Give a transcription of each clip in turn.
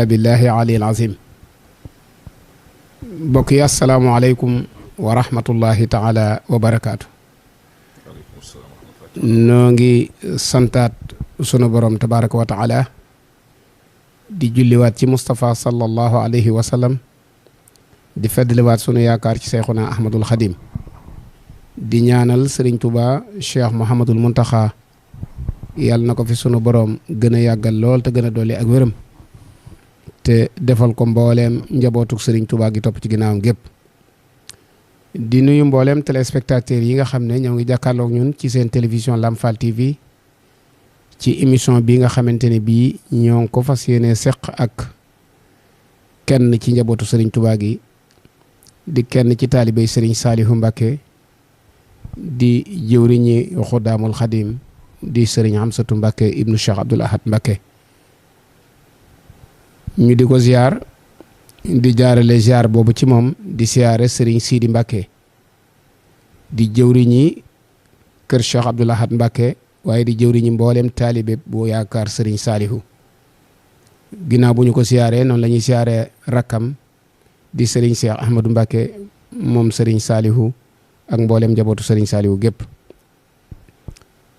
billahi aliyil azim. mbokk yi asalaamualeykum wa rahmatullahi taala wa barakaatu. noo ngi santaat sunu borom tabaraka wa taala di julliwaat ci Moustapha sallallahu alayhi wa sallam di feddliwaat sunu yaakaar ci Seyxuna Ahmadul Xadim di ñaanal Sëriñ Tuubaa Cheikh Mouhamadul Muntaxa yàlla na ko fi sunu borom gën a yàggal lool te gën a dolli ak wéram te defal ko mbooleem njabootuk Sëriñ Tuubaa gi topp ci ginnaawam gépp di nuyu mbooleem téléspectateurs yi nga xam ne ñoo ngi jàkkaarloog ñun ci seen télévision Lamfal TV ci émission bi nga xamante ne bii ñoo ngi ko fas yéene seq ak kenn ci njabootu Sëriñ Tuubaa gi di kenn ci taalibey Sëriñ Saalihu Mbàkke di jëwriñi Xuddaamul Xadim di Sëriñ Amsatu Mbàkke ibnu Cheikh Abdoul Ahad Mbàkke ñu di ko ziar di jaarale ziar boobu ci moom di siyaare Sëriñ Siidi Mbàkke di jëwriñi kër Cheikh Abdoul Ahad Mbàkke waaye di jëwriñi mboolem taalibe bu yaakaar Sëriñ Saalihu ginnaaw bu ñu ko siyaaree noonu la ñuy siyaaree rakkam di Sëriñ Cheikh Ahmadou Mbàkke moom Sëriñ Saalihu ak mboolem njabootu Sëriñ Saalihu gépp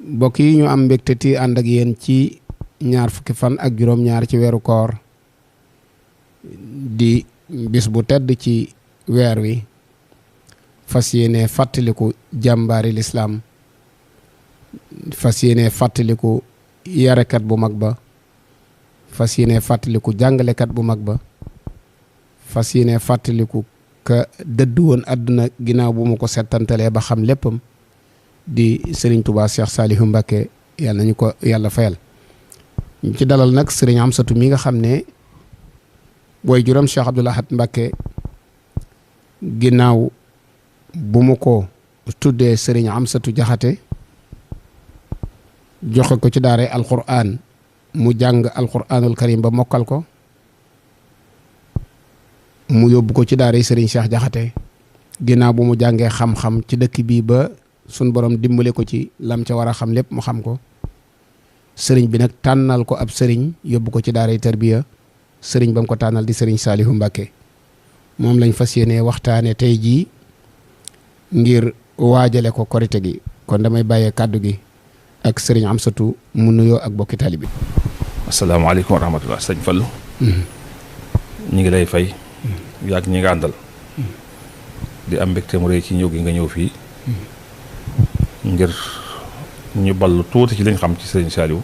mbokk yi ñu am mbégte ti ànd ak yéen ci ñaar fukki fan ak juróom-ñaar ci weeru koor di bis bu tedd ci weer wi fas yéene fàttaliku jàmbaari lislaam fas yéene fàttaliku yarekat bu mag ba fas yéene fàttaliku jàngalekat bu mag ba fas yéene fàttaliku ka dëdd woon àdduna ginnaaw bu mu ko settantalee ba xam léppam di Sëriñ Tuubaa Cheikh Saalihu Mbàkke yàlla nañu ko yàlla fayal ñu ci dalal nag Sëriñ Amsatu mi nga xam ne booy juróom Cheikh Abdoul Ahad Mbàkke ginnaaw bu mu ko tuddee Sëriñ Amsatu Jaxate joxe ko ci daara alquran mu jàng alquranul karim ba mokkal ko mu yóbbu ko ci daara Sëriñ Cheikh Jaxate ginnaaw bu mu jàngee xam-xam ci dëkk bii ba sun borom dimbale ko ci lam ca war a xam lépp mu xam ko sëriñ bi nag tànnal ko ab sëriñ yóbbu ko ci daaray tarbiya sëriñ ba mu ko tànnal di Sëriñ Saalihu Mbàkke moom lañ fas yéene waxtaane tey jii ngir waajale ko korite gi kon damay bàyyee kàddu gi ak Sëriñ Amsatu mu nuyoo ak bokki taalibe bi. asalaamaaleykum wa rahmatulah sëñ Fallu ñi ngi lay fay yaag ñi nga àndal di am mbégte mu rëy ci ñëw gi nga ñëw fii ngir ñu ballu tuuti ci liñ xam ci Sëriñ Saalihu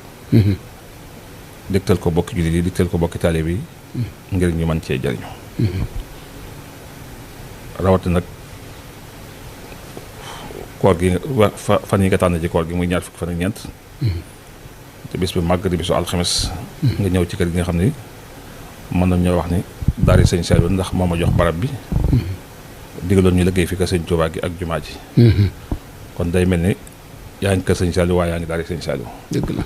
dégtal ko bokki jullit yi dégtal ko bokki taalibe yi ngir ñu mën cee jariñu rawati nag koor gi fan yi nga tànn ci koor gi muy ñaar fukki fan ak ñeent te bis bi màgg di bisu alxames nga ñëw ci kër gi nga xam ni mën nañ ñoo wax ni daari Sëriñ Saalihu ndax moo ma jox barab bi digaloon ñu liggéey fi ka Sëriñ Tuubaa gi ak jumaa ji kon day mel ni yaa ngi kër Sëriñ Saalihu waaye yaa ngi daari Sëriñ Saalihu dëgg la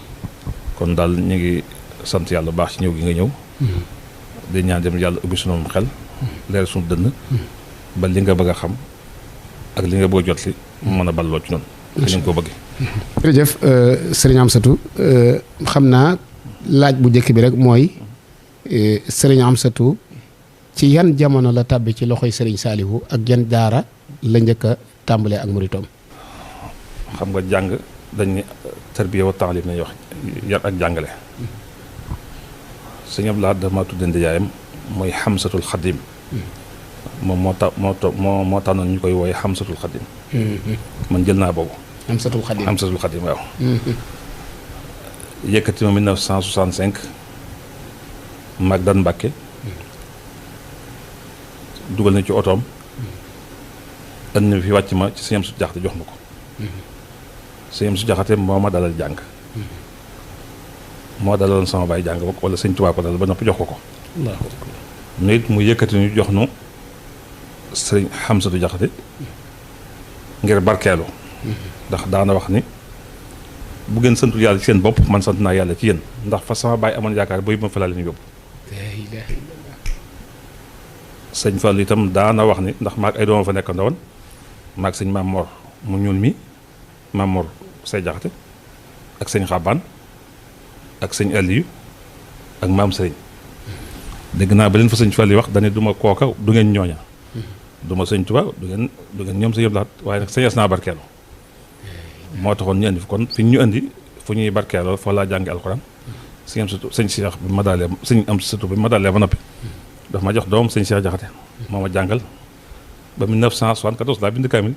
kon daal ñu ngi sant yàlla bu baax ci ñëw gi nga ñëw di ñaan dem yàlla ubbi sunu xel leer sunu dënn ba li nga bëgg a xam ak li nga bëgg a jot li mu mën a balloo ci noonu te ni nga ko bëgg. jërëjëf Sëriñ Amsatu xam naa laaj bu njëkk bi rek mooy Sëriñ Amsatu ci yan jamono la tàbbi ci loxoy Sëriñ Saalihu ak yan daara la njëkk a tàmbalee ak muritoom. xam nga jàng dañ ni tarbiya wa taalim nañuy wax yar ak jàngale sëñ Abdou Lahad dama tudde ndijaayam mooy Xamsatul Xadim moom moo tànnoon ñu koy wooye Xamsatul Xadim man jël naa boobu Xamsatul Xadim waaw yëkkati ma 1965 mag dan Mbàkke dugal na ci otoom ënd na fi wàcc ma ci sëñ Amsatu Jaxate jox ma ko sëñ Amsatu Jaxate moo ma dalal jàng moo dalaloon sama baay jàng bokk wala Sëñ Tuubaa ko dalal ba noppi jox ko ko nu it mu yëkkati ñu jox nu sëriñ Xamsatu Jaxate ngir barkeelu ndax daana wax ni bu ngeen santul yàlla ci seen bopp man sant naa yàlla ci yéen ndax fa sama baay amoon yaakaar ba ma fa laa leen yóbbu sëñ Fallu itam daana wax ni ndax maag ay dooma fa nekk ndawoon maag sëñ Maam Mor mu ñuul mi Maam Mor say Jaxate ak sëñ Xabaan ak sëñ Aliyu ak maam sëriñ dégg naa ba leen fa sëñ Fall yi wax dane du ma kooka du ngeen ñooña du ma sëñ Tuubaa du ngeen ñoom sëñ Abdou Lahad waaye nag sëñees naa barkeelu moo taxoon ñu andi fi kon fi ñu andi fu ñuy barkeeloo foo laa jàngi alxuraan sëñ am surtout sëñ Cheikh bi ma daalee sëñ am surtout bi ma daalee ba noppi daf ma jox doom sëñ Cheikh Jaxate moo ma jàngal ba 1974 laa bind kaamil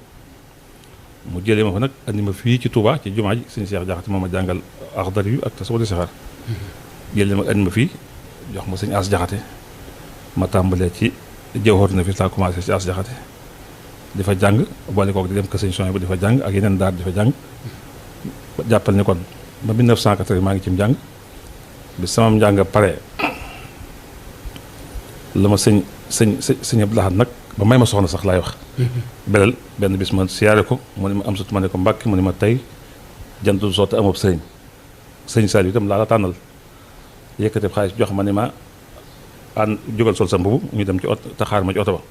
mu jëlee ma fa nag andi ma fii ci Touba ci jumaa ji sëñ Cheikh Jaxate moo ma jàngal Axdari yu ak Tasawudu Sixaar jëlee ma andi ma fii jox ma sëñ As Jaxate ma tàmbalee ci Jawhar na fi laa commencé ci As Jaxate di fa jàng boole kook di dem kër sëñ Sonia bu di fa jàng ak yeneen daar di fa jàng jàppal ni kon ba 1980 maa ngi ci njàng bi sama njàng pare la ma sëñ Abdou Lahad nag ba may ma soxna sax laay wax belal benn bis ma siyaare ko mu ne ma am sut ma ne ko Mbàkke mu ne ma tey jantul sotti amob sëñ Saliou itam laa la tànnal yëkkati xaalis jox ma ne ma ànd jógal sol sa mbubu ñu dem ci oto te xaar ma ci oto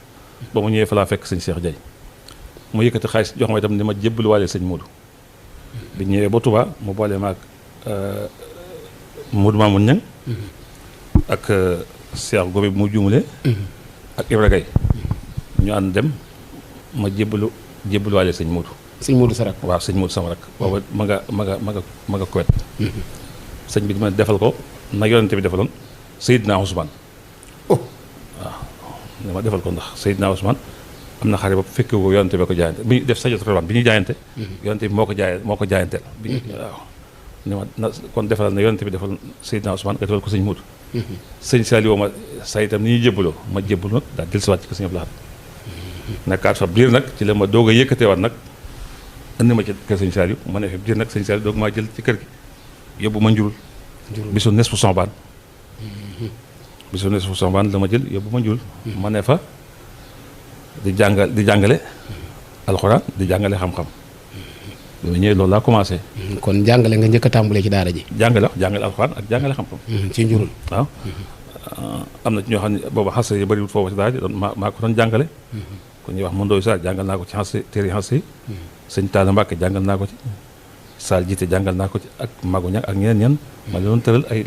ba mu ñëwee fa laa fekk sëñ Cheikh Dieye mu yëkkati xaalis jox ma itam ni ma jébbaluwaale sëñ Modou bi ñëwee ba Touba mu boole ma ak Modou Mamoun Niang ak Cheikh Gobe bi mu juumulee ak Ibra Gaye ñu ànd dem ma jébbaluwaale sëñ Modou sa rak waaw sëñ Modou sama rak booba ma nga Kuwait sëñ bi dima defal ko nag yonente bi defaloon Seydina Ousmane waaw ne ma defal ko ndax Seydina Ousmane am na xare ba fekke ko yonente bi ko jaayante bi ñu def sajot rawaan bi ñuy jaayante yonente bi moo ko jaayanteel bi waaw ne ma na kon defalal na yonente bi defal Seydina Ousmane nga defal ko sëñ Modou sëñ Saliou ma sa itam ni ñuy jébbaloo ma jébbalu nag daal del siwaat ci ko sëñ Abdou Lahad nekkaat fa biir nag ci la ma doog a yëkkateewaat nag indi ma ci kër sëñ Saliou ma ne fi biir nag sëñ Saliou doog maa jël ci kër gi yóbbu ma njurul bisu nes fu sombaan la ma jël yóbbu ma njurul ma ne fa di jàngale alxuraan di jàngale xam-xam bi ma ñëwee loolu laa commencé kon jàngale nga njëkk a tàmbalee ci daara ji jàngale alxuraan ak jàngale xam-xam ci njurul waaw am na ci ñoo xam ne booba xas yi bëriwul foofu ci daara ji maa ko doon jàngale ku ñuy wax Mandooy Sarr jàngal naa ko ci xas téere xas yi sëñ Talla Mbacke jàngal naa ko ci Sall jiite jàngal naa ko ci ak Magu Ñang ak ñeneen ma doon tëral ay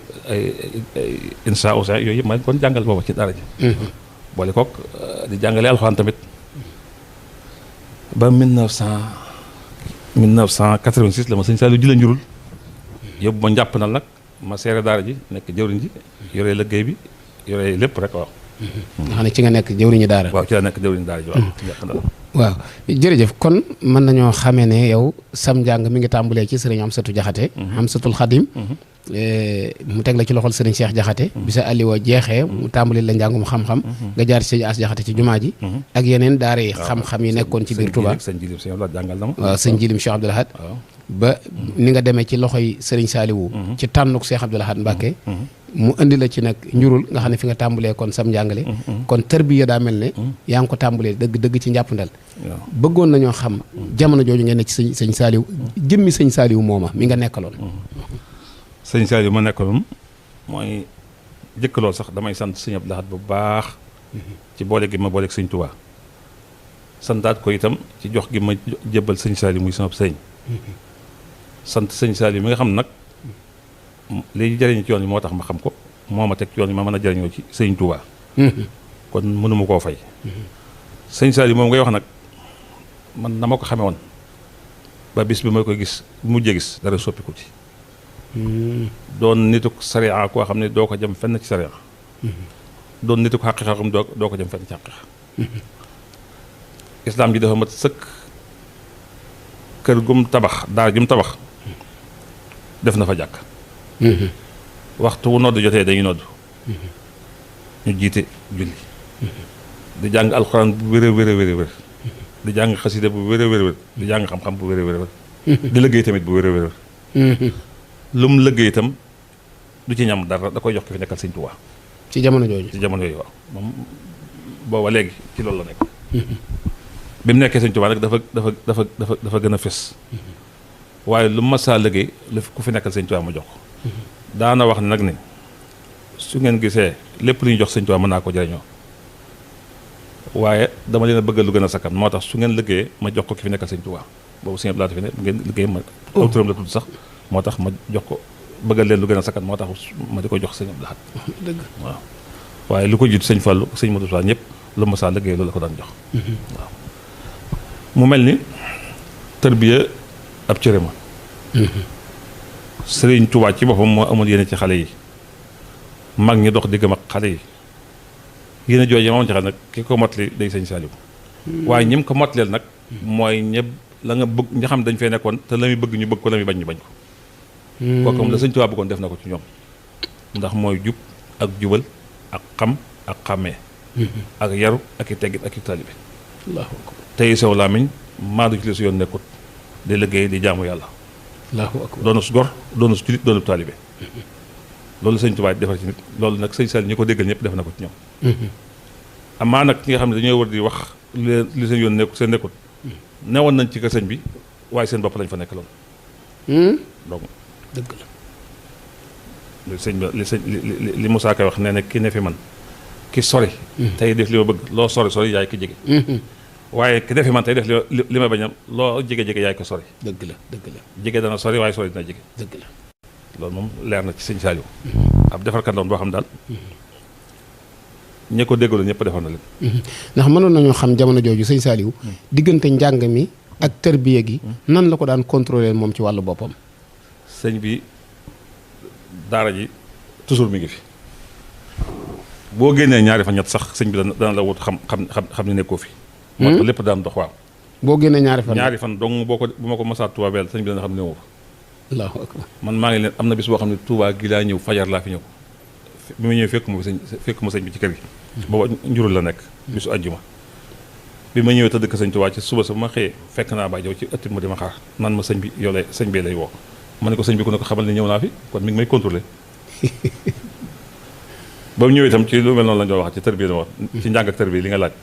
insa osa yooyu yëpp ma kon jàngal booba ci daara ji boole kook di jàngale alxuraan tamit ba 1986 la ma sëñ Saliou ji la njurul yóbbu ma njàpp nal nag ma seere daara ji nekk jëwriñ ji yore liggéey bi yore lépp rek waaw nga xam ne ci nga nekk jëwriñu daara waaw ci la nekk jëwriñu daara ji waaw njàpp nal waaw jërëjëf kon mën nañoo xamee ne yow sam njàng mi ngi tàmbulee ci sëriñ Amsatu Jaxate Amsatul Xadim mu teg la ci loxol sëriñ Cheikh Jaxate bi sa alliwa jeexee mu tàmbali la njàngum xam-xam nga jaar ci sëñ As Jaxate ci jumaa ji ak yeneen daara yi xam-xam yi nekkoon ci biir Touba waaw sëñ Jilim Cheikh Abdou Lahad ba ni nga demee ci loxoy sëriñ Saliou ci tànnuk Cheikh Abdou Lahad Mbacke mu indi la ci nag njurul nga xam ne fi nga tàmbulee kon sam njàngale kon tarbiya daa mel ne yaa ngi ko tàmbulee dëgg ci njàppandal bëggoon nañoo xam jamono jooju ngeen ne ci sëñ Saliou jëmmi sëñ Saliou mooma mi nga nekkaloon sëñ Saliou ma nekkaloon mooy jëkk lool sax damay sant sëñ Abdou Lahad bu baax ci boole gi ma booleeg sëñ Touba santaat ko itam ci jox gi ma jébbal sëñ Saliou muy sama sëñ sant sëñ Saliou mi nga xam nag léegi jëriñu ci yoon yi moo tax ma xam ko moo ma teg ci yoon yi ma mën a jëriñoo ci sëñ Touba kon mënuma koo fay sëñ Saliou moom ngay wax nag man na ma ko xamee woon ba bis bi ma koy gis mujjee gis dara soppiku ci doon nituk sariya koo xam ne doo ko jëm fenn ci sariya doon nituk xaqiiqa xam doo ko jëm fenn ci xaqiiqa islaam ji dafa mat sëkk kër gum tabax daara jum tabax def na fa jàkk waxtu wu nodd jotee dañuy nodd ñu jiite julli di jàng alxuraan bu wér di jàng xasida bu wér di jàng xam-xam bu wér di liggéey tamit bu wér lu mu liggéey itam du ci ñam dara da koy jox ki fi nekkal sëñ Tuubaa ci jamono jooju waaw moom booba léegi ci loolu la nekk bi mu nekkee sëñ Tuubaa nag dafa gën a fës waaye lu ma saa liggéey lu ku fi nekkal sëñ Tuubaa ma jox ko daana wax ne nag ni su ngeen gisee lépp lu ñu jox sëñ Tuubaa mën naa ko jëriñoo waaye dama leen a bëggal lu gën a sakkan moo tax su ngeen liggéeyee ma jox ko ki fi nekkal sëñ Tuubaa boobu sëñ Abdou Lahad fi ne ngeen liggéey ma aw turam la tudd sax moo tax ma jox ko bëggal leen lu gën a sakkan moo tax ma di ko jox sëñ Abdou Lahad dëgg waaw waaye lu ko jiitu sëñ Fallou sëñ Modou Sow ñëpp lu ma saa liggéey loolu la ko daan jox. waaw mu mel ni tërbiya ab cëre ma. Sëriñ Tuubaa ci boppam moo amul yéene ci xale yi mag ñi dox diggam ak xale yi yéene jooju moom ci xam nag ki ko mottali day sëñ Saliou. waaye ñim ko mottaleel nag mooy ñëpp la nga bëgg ñi xam dañ fay nekkoon te la muy bëgg ñu bëgg ko la muy bañ ñu bañ ko. kooku moom la sëñ Tuubaa bëggoon def na ko ci ñoom ndax mooy jub ak jubal ak xam ak xàmmee. ak yaru ak i teggit ak i taalibe. allahu akbar tey sew làmmiñ maadu ci la su yoon nekkut di liggéey di jaamu yàlla. allahu akbar doonu su gor doonu su julit doonu taalibe. loolu sëñ Tuubaa defar ci nit loolu nag sëñ Saliou ñi ko déggal ñëpp def na ko ci ñoom. amaa nag ki nga xam ne dañoo war di wax li seen yoon nekk seen nekkut newoon nañ ci kër sëñ bi waaye seen bopp lañ fa nekk loolu. donc dëgg la. li sëñ bi li Moussa Ka wax nee na ki ne fi man ki sori. tey def li ma bëgg loo sori sori yaay ko jege. waaye ki ne fi man tey def li ma bañam loo jege jege yaay ko sori. dëgg la dëgg la. jege dana sori waaye sori dina jege. dëgg la. loolu moom leer na ci sëñ Saliou. ab defarkat doon boo xam daal. ñi ko déggoo ñëpp defar na leen. ndax mënoon nañoo xam jamono jooju sëñ Saliou. diggante njàng mi ak tërbiya gi. nan la ko daan contrôler moom ci wàllu boppam. sëñ bi daara ji toujours mi ngi fi boo génnee ñaari fan ñett sax sëñ bi dana la wut xam ne nekkoo fi. moo tax lépp daan dox waaw. boo génnee ñaari fan dong bu ma ko masaa Touba bel sëñ bi dana xam ne newoo fa. allahu akbar man maa ngi leen am na bis boo xam ne Touba gi laa ñëw fajar laa fi ñëw bi ma ñëwee fekk ma sëñ bi ci kër gi. booba njurul la nekk bisu àjjuma bi ma ñëwee tëdd ko sëñ Touba ci suba sa ma xëyee fekk naa ba jow ci ëtt mu di ma xaar naan ma sëñ bi yow lay sëñ bee lay woo ma ne ko sëñ bi ku ne ko xamal ne ñëw naa fi kon mi ngi may contrôler ba mu ñëwee itam ci lu mel noonu la ñu doon wax ci tërbiya la wax ci njàng ak tërbiya li nga laaj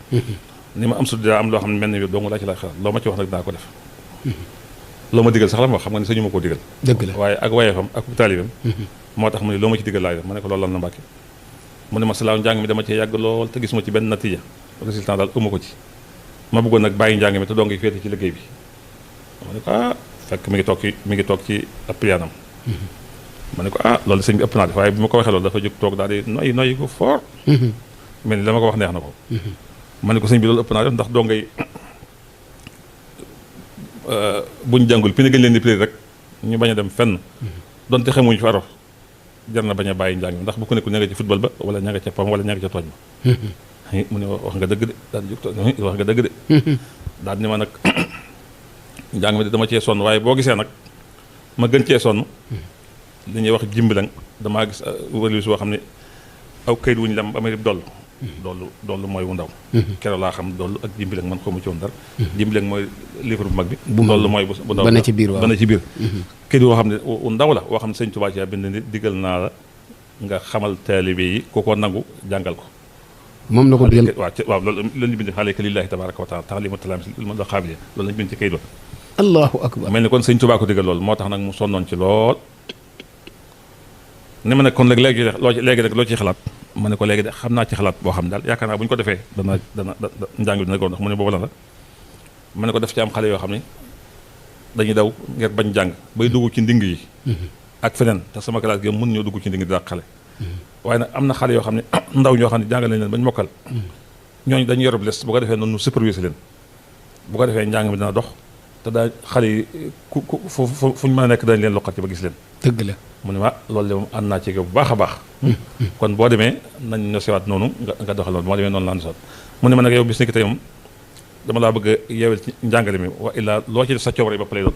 ni ma am su daa am loo xam ne mel ni yow dong laa ci laaj xalaat loo ma ci wax nag daa ko def loo ma digal sax la ma wax xam nga ne sañu ma koo digal dëgg la waaye ak wayefam ak taalibam moo tax mu ne loo ma ci digal laay def ma ne ko loolu lan na Mbàkke mu ne ma salaaw njàng mi dama cee yàgg lool te gisuma ci benn natija résultat daal ëmma ko ci ma bëggoon nag bàyyi njàng mi te doo ngi féete ci liggéey bi ma ne ko fekk mi ngi toog ci ab piyaanam ma ne ko loolu sëñ bi ëpp naa def waaye bi ma ko waxee loolu dafa jóg toog daal di noyyi ko fort mel ni la ma ko wax neex na ko ma ne ko sëñ bi loolu ëpp naa def ndax doo ngay buñ jàngul pi ne gën leen di pléri rek ñu bañ a dem fenn donte xamuñu fa arof jar na bañ a bàyyi njàng mi ndax bu ko nekkul ña nga ci football ba wala ña nga ca pam wala ña nga ca tooñ ba mu ne wax nga dëgg de daal di jóg wax nga dëgg de daal ni ma nag njàng mi de dama cee sonn waaye boo gisee nag ma gën cee sonn li ñuy wax jimbilang damaa gis wërlu soo xam ne aw kayit wuñu lam ba may dollu mooy wu ndaw keroog laa xam dollu ak jimbilang man xamu ci woon dara jimbilang mooy livre bu mag bi dollu mooy bu ndaw ba na ci biir waaw ba na ci biir kayit woo xam ne wu ndaw la woo xam ne sëñ Tuubaa ci bind ni digal naa la nga xamal taalibe yi ku ko nangu jàngal ko moom la ko digal waaw loolu lañu bind alayka lillahi tabaraka wa taala ta'limu talamis la xaabile loolu lañu bind ci kayit ba allahu akbar mel ni kon sëñ Tuubaa ko digal loolu moo tax nag mu sonnoon ci lool ni ma ne kon léegi nag loo ciy xalaat ma ne ko léegi de xam naa ci xalaat boo xam ne daal yaakaar naa bu ñu ko defee dana njàng bi dina gaaw ndax mu ne boobu la la ma ne ko def ci am xale yoo xam ne dañuy daw ngir bañ jàng bay dugg ci nding yi ak feneen te sama classe gi mën ñoo dugg ci nding di dàq xale waaye nag am na xale yoo xam ne ndaw ñoo xam ne jàngal nañ leen bañ mokkal ñooñu dañu yorob les bu ko defee noonu superviser leen bu ko defee njàng mi dina dox te daa xale yi fu ñu mën a nekk dañ leen loqat ci ba gis leen dëgg la mu ne loolu de moom ànd naa ci bu baax a baax kon boo demee nañ nosewaat noonu nga doxal noonu moo demee noonu laa nosewaat mu ne ma nag yow bis ni ki tey moom dama laa bëgg a yeewel ci njàngale mi wa illaa loo ci def sa coobare ba pare doon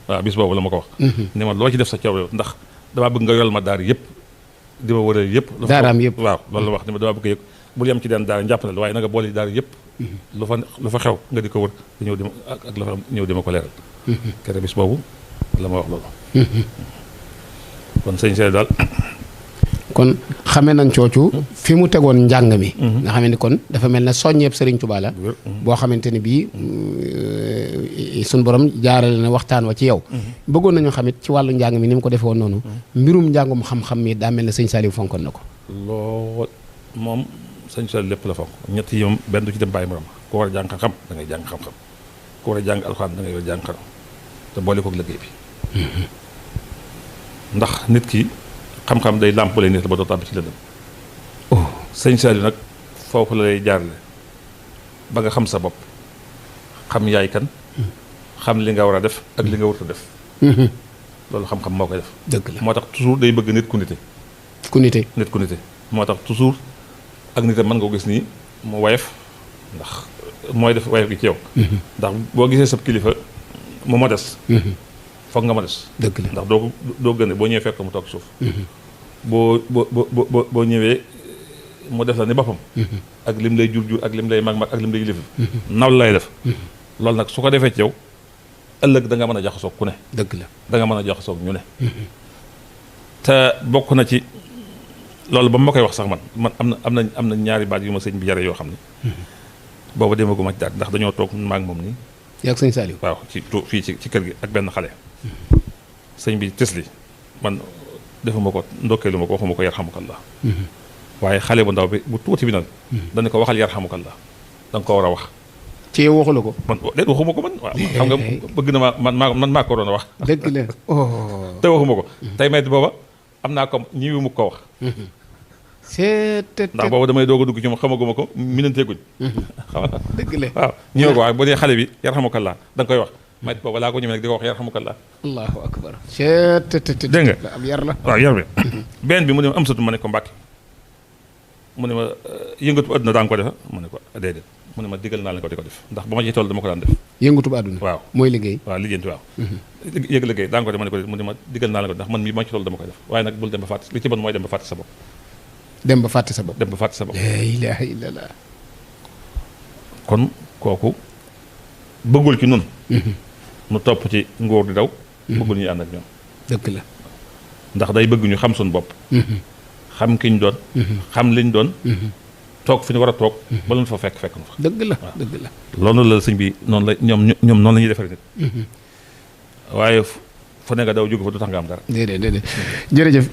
waaw bis boobu la ma ko wax ne ma loo ci def sa coobare ndax damaa bëgg nga yol ma daar yëpp di ma wëral yëpp daaraam yëpp waaw loolu la wax ne ma damaa bëgg yëg bul yem ci den daara njàppale waaye na nga boole daar yëpp lu fa xew nga di ko wër di ñëw di ma ak lu fa ñëw di ma ko leeral kere bis boobu la ma wax loolu kon sëñ Saliou daal kon xamee nañ coocu fi mu tegoon njàng mi nga xamee ni kon dafa mel ne soññeeb Sëriñ Tuubaa la boo xamante ni bii suñ borom jaarale na waxtaan wa ci yow bëggoon nañu xamit ci wàllu njàng mi ni mu ko defee woon noonu mbirum njàngum xam-xam mi daa mel ne sëñ Saliou fonkoon na ko lool moom sëñ Saliou lépp la fonk ñett yi moom benn du ci dem bàyyi morom ku war a jàng xam-xam da ngay jàng xam-xam ku war a jàng alxuraan da ngay war a jàng xam te boole kook liggéey bi ndax nit ki xam-xam day làmpale nit la ba doo tàbbi ci lëndëm sëñ Saliou nag foofu la lay jaarle ba nga xam sa bopp xam yaay kan xam li nga war a def ak li nga warut a def loolu xam-xam moo koy def dëgg la moo tax toujours day bëgg nit ku nite nit ku nite moo tax toujours ak nite mën nga ko gis nii mu wayef ndax mooy def wayef gi ci yow ndax boo gisee sab kilifa mu modeste foog nga modeste dëgg la ndax doo gën boo ñëwee fekk mu toog suuf boo ñëwee mu def la ni boppam ak lim lay jur ak lim lay mag ak lim lay yilif naw lay def loolu nag su ko defee ci yow ëllëg da nga mën a jaxasoog ku ne dëgg la da nga mën a jaxasoog ñu ne te bokk na ci loolu ba ma koy wax sax man am na ñaari baat yu ma sëñ bi yare yoo xam ne booba demaguma ci daal ndax dañoo toog maag moom nii yaa ak sëñ Saliou waaw fii ci kër gi ak benn xale sëñ bi tisli man defuma ko ndokkeelu ma ko waxuma ko yarhamukallah waaye xale bu ndaw bi bu tuuti bi nag dañu ko waxal yarhamukallah da nga ko war a wax ci yow waxu la ko man déet waxuma ko man waaw xam nga bëgg na man maa ko doon a wax dëgg la te waxuma ko tey may booba am naa ko ñiwi mu ko wax ndax booba damay doog a dugg ci moom xamaguma ko minanteeguñ xam nga dëgg la waaw ñëw ko waaye bu dee xale bi yarhamukallah da nga koy wax may booba laa ko ñëwee nag di ko wax yarhamukallah allahu akbar dégg nga ab yar la waaw yar bi benn bi mu ne ma am satu ma ne ko Mbàkke mu ne ma yëngatu àdduna daa nga ko defa mu ne ko déedéet mu ne ma digal naa leen ko di ko def ndax ba ma ci toll dama ko daan def yëngatu ba àdduna waaw mooy liggéey waaw liggéeyanti waaw yëg liggéey daa nga ko def ma ne ko mu ne ma digal naa leen ko ndax man mii ba ma ci toll dama koy def waaye nag bul dem ba fàtte li ci bon mooy dem ba fàtte sa bopp dem ba fàtte sa bopp la ilaha illallah kon kooku bëggul ci nun nu topp ci nguur di daw bëggul ñuy ànd ak ñoom dëgg la ndax day bëgg ñu xam suñu bopp xam ki ñu doon xam liñ doon toog fi ñu war a toog ba lu fa fekk nu fa dëgg la dëgg la loolu la sëñ bi noonu la ñoom noonu la ñuy defaree nit waaye fu ne nga daw jóge fa du tax nga am dara déedéet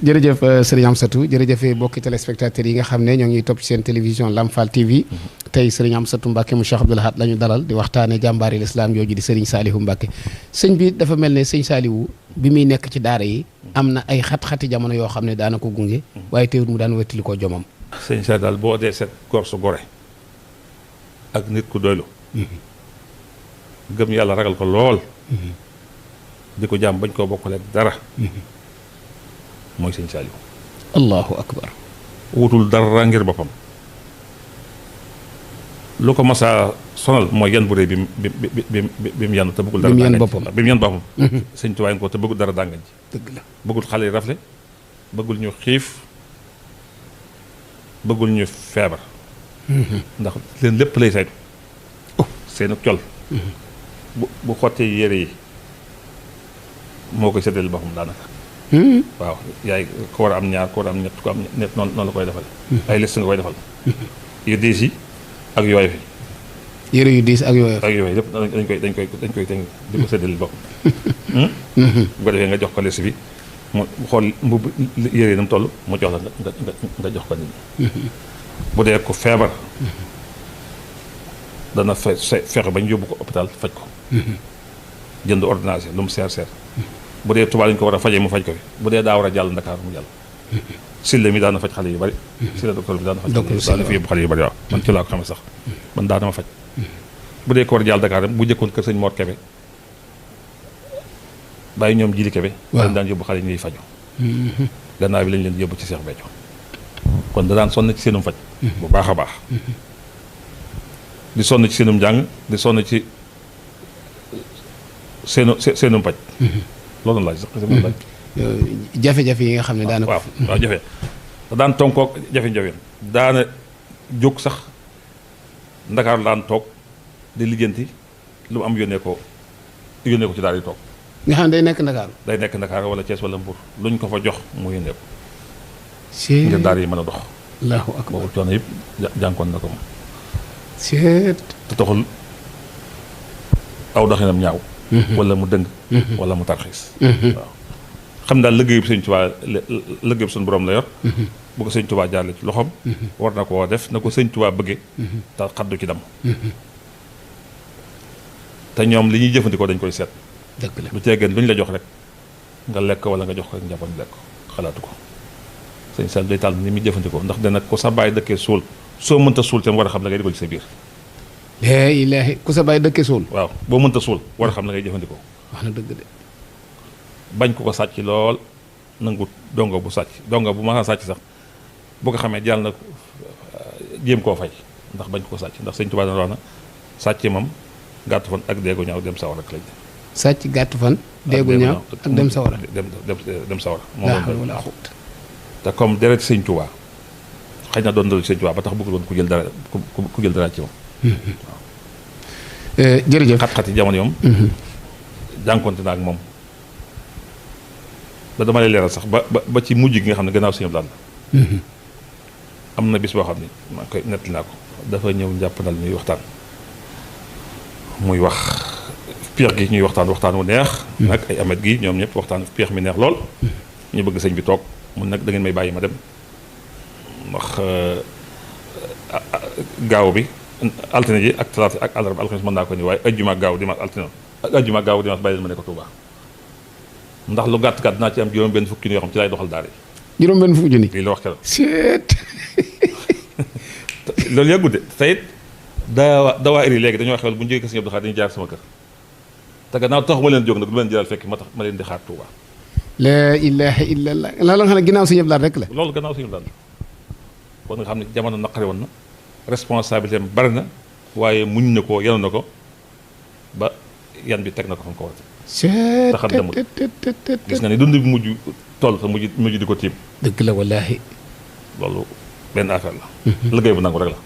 jërëjëf sëriñ Amsatou jërëjëf bokki téléspectateurs yi nga xam ne ñoo ngi topp ci seen télévision Lamfal TV tey sëriñ Amsatou Mbacke mu Cheikh Abdoul Ahad la ñu dalal di waxtaane jàmbaari l'islam jooju di sëriñ Saliou Mbacke sëñ bi dafa mel ne sëñ Saliou bi muy nekk ci daara yi am na ay xat-xati jamono yoo xam ne daana ko gunge waaye teewul mu daan wettali ko jomam sëñ Saliou daal boo dee seet góor su gore ak nit ku doylu gëm yàlla ragal ko lool di ko jàmm bañ koo bokkaleeg dara mooy sëñ Saliou allahu akbar wutul dara ngir boppam lu ko masaa sonal mooy yan bu rëy bi mu yanu te bëggul dara bi mu yan boppam sëñ Tuubaa ko te bëggul dara dàngañ ci dëgg la bëggul xale yi rafle bëggul ñu xiif bëggul ñu feebar ndax leen lépp lay saytu seenu col bu xottee yére yi moo koy séddale boppam daanaka waaw yaay ko war a am ñaar ko war a am ñett ko am ñett noonu la koy defal ay liste nga koy defal yu diis yi ak yooyu fi yére yu diis ak yooyu lépp dañ koy tënk di ko séddale boppam bu ko defee nga jox ko liste bi mu xool mbubb yére yi na mu toll mu jox la nga jox ko nit ñi bu dee ko feebar dana fexe bañ yóbbu ko hôpital faj ko jënd ordonnance lu mu seer bu dee Tuubaa lañ ko war a fajee mu faj ko fi bu dee daa war a jàll Ndakaar mu jàll Sille mi daana faj xale yu bari Sille docteur bi daana faj fi yóbbu xale yu bari waaw man ci laa ko xamee sax man daa dama faj bu dee ko war a jàll Dakar bu jëkkoon kër sëñ Mor Kebe bàyyi ñoom Jili Kebe dañ daan yóbbu xale yi ñuy faju gannaaw bi lañ leen yóbbu ci Seex Béthio kon da daan sonn ci seenum faj bu baax a baax di sonn ci seenum njàng di sonn ci seenum paj loolu laaj sax laaj jafe-jafe yi nga xam ne daana waaw jafe da daan tonkoog jafe-jafe daana jóg sax Ndakaaru daan toog di lijjanti lu mu am yónnee ko ci daal di toog nga xam ne day nekk Ndakaaru wala Thiès wala Mbour luñ ko fa jox mu yónnee ko ngir daal yi mën a dox allahu akbar boobu coono yëpp jànkoon na ko moom te taxul aw doxinam ñaaw wala mu dëng wala mu tarxiis waaw xam daal liggéeyub sëñ Tuubaa liggéeyub suñu borom la yor bu ko sëñ Tuubaa jaarle ci loxoom war na koo def na ko sëñ Tuubaa bëgge te xaddu ci dam te ñoom li ñuy jëfandikoo dañ koy seet dëgg la lu ceegeen lu ñu la jox rek nga lekk wala nga jox ko rek njaboot lekk xalaatu ko sëñ Sall day taal ni muy jëfandikoo ndax dana ko sa bàyyi dëkkee suul soo mënta suul tam war a xam la ngay dugal ci sa biir. laa ilaaha ku sa bàyyi dëkkee suul. waaw boo mënta suul war a xam la ngay jëfandikoo. wax na dëgg de. bañ ko sàcc lool nangu dongo bu sàcc dongo bu ma sàcc sax boo ko xamee jàll na jéem koo fay ndax bañ ko sàcc ndax sëñ Tuubaa dana wax na sàcc moom gàtt fan ak deegu ñaaw dem sawar rek lañ. sàcc gàtt fan. deegu ñaaw ak dem sawara. dem sawara. moom te comme deret sëñ Tuubaa xëy na doon ndalu sëñ Tuubaa ba tax bëggul woon ku jël dara ci moom. waaw. jërëjëf xat-xat yi jamono yoom. jànkonte na ak moom. ba dama lay leeral sax ba ci mujj gi nga xam ne gannaaw sëñ Abdou Lahad am na bis boo xam ne maa ngi koy nettali naa ko dafa ñëw njàppandal ñuy waxtaan muy wax peex gi ñuy waxtaan wu neex nag ay amet gi ñoom ñëpp waxtaan peex mi neex lool ñu bëgg sëñ bi toog mun nag da ngeen may bàyyi ma dem ndax gaaw bi altine ji ak talaata ak àllarba alxames mën naa ko ni waaye ajjuma gaaw dimanche altine ak ajjuma gaaw dimanche bàyyi leen ma ne ko Tuubaa ndax lu gàtt gàtt naa ci am juróom benn fukki junni yoo xam ci lay doxal daara yi. juróom benn fukki junni. lii la wax keroog. seet. loolu yàggu de te it dawaa iri léegi dañoo xewal bu ñu jógee Sëñ Abdou Khadre dañuy jaar sama kër te gannaaw taxu ma leen jóg nag lu leen jëral fekk ma tax ma leen di xaar Touba. laa ilaaha illallah loolu nga xam ne ginnaaw Sëñ Abdou Lahad rek la. loolu gannaaw Sëñ Abdou Lahad kon nga xam ne jamono naqari woon na responsabilité am bari na waaye muñ na ko yenu na ko ba yan bi teg na ko fa mu ko war a taxam demul gis nga ni dund bi mujj toll te mujj di ko tiim. dëgg la wallaahi. loolu benn affaire la. liggéey bu nangu rek la.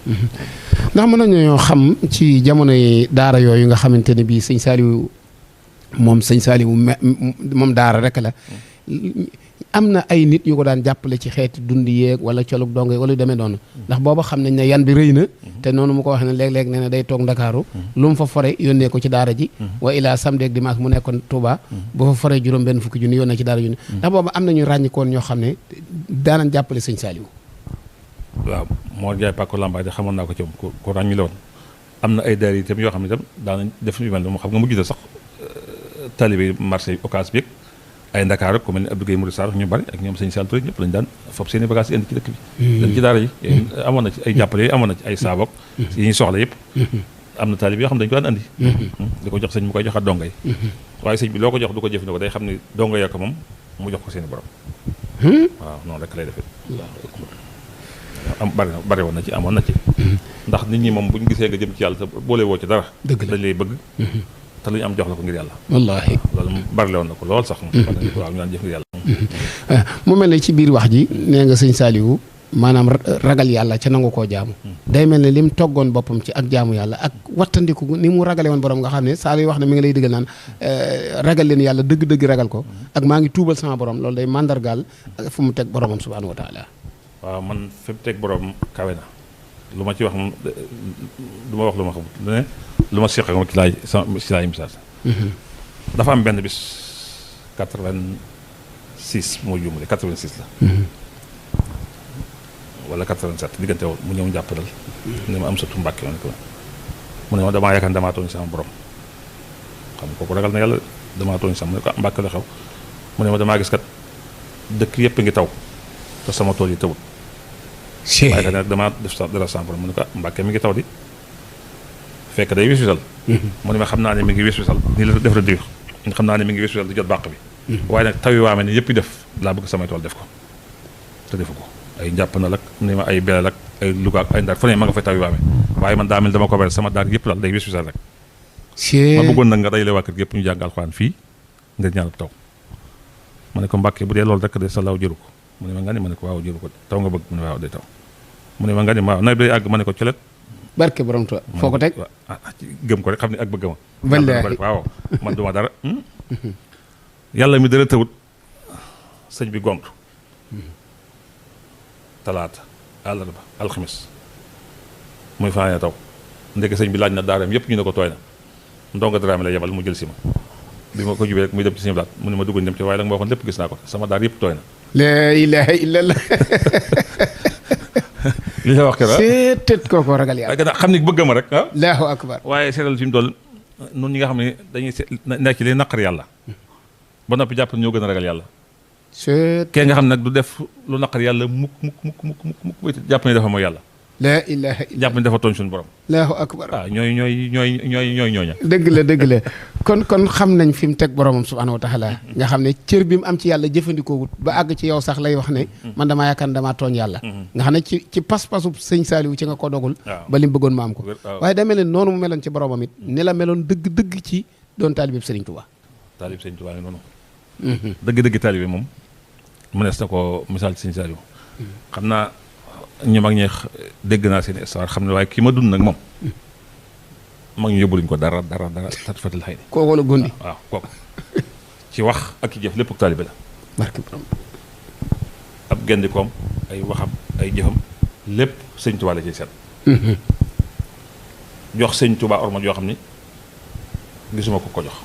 ndax mën nañoo xam ci jamonoy daara yooyu nga xamante ne bii sëñ Saliou moom daara rek la. am na ay nit yu ko daan jàppale ci xeeti dund yeeg wala colug dong wala yu demee noonu. ndax booba xam nañ ne yan bi rëy na. te noonu mu ko waxee ne léeg-léeg nee na day toog Ndakaaru. lu mu fa fore yónnee ko ci daara ji. wa ilaa samedi ak dimanche mu nekkoon Touba. bu fa foree juróom benn fukki junni yónnee ci daara junni. ndax booba am na ñu ràññikoon ñoo xam ne daanañ jàppale sëñ Saliou. waaw moo jaay Pàkko Lambaay de xamoon naa ko ci moom ku ràññi la woon am na ay daara itam yoo xam ne itam daanañ def yu mel ne xam nga mujj na sax talibé marché occasion bi ay Ndakaar rek ku mel ni Abdou Guèye Mouride Sarr ñu bari ak ñoom sëñ Sall Touré ñëpp lañu daan fop seen i bagages indi ci dëkk bi dañ ci daara yi amoon na ci ay jàppale yooyu amoon na ci ay saabok yi ñuy soxla yëpp am na taalib yoo xam ne dañu ko daan andi di ko jox sëñ mu koy joxaat donga yi waaye sëñ bi loo ko jox du ko jëfandikoo day xam ne donga ya ko moom mu jox ko seen i borom waaw noonu rek lay defee bari woon na ci amoon na ci ndax nit ñi moom bu ñu gisee nga jëm ci yàlla te boole woo ci dara dañ lay bëgg te lu ñu am jox la ko ngir yàlla. wallaahi loolu bari la woon na ko lool sax. waaw ñu naan jëf ngir yàlla. mu mel ne ci biir wax ji nee nga sëñ Saliou maanaam ragal yàlla ca nangu koo jaamu. day mel ne lim toggoon boppam ci ak jaamu yàlla ak wattandiku ni mu ragale woon borom nga xam ne Saliou wax ne mi ngi lay diggal naan ragal leen yàlla dëgg-dëgg ragal ko ak maa ngi tuubal sama borom loolu day mandargaal fu mu teg boromam subhaanahu wa taala. waaw man fi mu teg borom kawe na lu ma ci wax moom du ma wax lu ma xamul ne lu ma seq ak moom ci laay message dafa am benn bis 86 moo juumale 86 la wala 87 diggante woon mu ñëw njàppandal ne ma am satu Mbàkke woon ko mu ne ma damaa yaakaar damaa tooñ sama borom xam nga kooku ragal na yàlla damaa tooñ sama mu ne ko Mbàkke la xew mu ne ma damaa gis kat dëkk yëpp ngi taw te sama tool yi tawut waaye kat nag damaa def dara sama borom mu ne ko Mbàkke mi ngi taw di fekk day wis-wisal mu ne ma xam naa ne mi ngi wis-wisal nii la def la diir xam naa ne mi ngi wis-wisal di jot bàq bi waaye nag taw yi waame ne yëpp def laa bëgg samay tool def ko te defu ko ay njàpp na lak mu ne ma ay belal ak ay Louga ak ay Ndar fu ne ma nga fay taw yi waame waaye man daa mel dama ko bari sama daar yëpp daal day wis-wisal rek ma bëggoon nag nga dajale waa kër gi yëpp ñu jàng alxuraan fii nga ñaanal taw ma ne ko Mbàkke bu dee loolu rek de sa law jëru ko mu ne ma nga ni ma ne ko waaw jëru ko taw nga bëgg mu ne waaw day taw mu ne ma nga ni waaw nawet bi day àgg ma ne ko colet barke borom Tuubaa foo ko teg gëm ko rek xam ne ak bëgg ma wallaahi waaw man duma dara yàlla mi dara tawut sëñ bi gontu talaata àllarba alxames muy fanaane taw ndeke sëñ bi laaj na daaram yëpp ñu ne ko tooy na ndongo daraame la yebal mu jël si ma bi ma ko jubee rek muy dem ci sëñ blaat mu ne ma dugg dem ci waaye la nga ma waxoon lépp gis naa ko sama daar yëpp tooy na laa ilaaha illallah li la wax keroog seetet kooko ragal yàlla gën a xam ni bëgg ma rek ah allahu akbar waaye seetal fi mu dool nun ñi nga xam ne dañuy nekk ci li naqar yàlla ba noppi jàpp ñoo gën a ragal yàlla kee nga xam nag du def lu naqar yàlla mukk jàpp ne dafa mooy yàlla. laa ilaha illa jàpp ne dafa tooñ suñu borom. allahu akbar. waaw ñooy ñooña. dëgg la kon xam nañ fi mu teg boromam subhaanahu wa taala nga xam ne cër bi mu am ci yàlla jëfandikoo wut ba àgg ci yow sax lay wax ne man damaa yaakaar ne damaa tooñ yàlla. nga xam ne ci pas-pasu sëñ Saliou ci nga ko dogul. ba li mu bëggoon ma am ko. waaye da mel ne noonu mu meloon ci boromam it ni la meloon dëgg ci doon taalib Sëriñ Tuubaa. taalib Sëriñ Tuubaa noonu. dëgg taalibe moom mënees na ko misaal ci sëñ Saliou. xam naa ñu mag ñi dégg naa seen histoire xam ne waaye kii ma dund nag moom mag ñu yóbbu luñ ko dara tat fatal xëy na. kooku la gondi. waaw kooku ci wax ak ci jëf lépp ak taalibe la. barke borom. ab gendikoom ay waxam ay jëfam lépp sëñ Tuubaa la ciy seet. jox sëñ Tuubaa orma yoo xam ni gisuma ko jox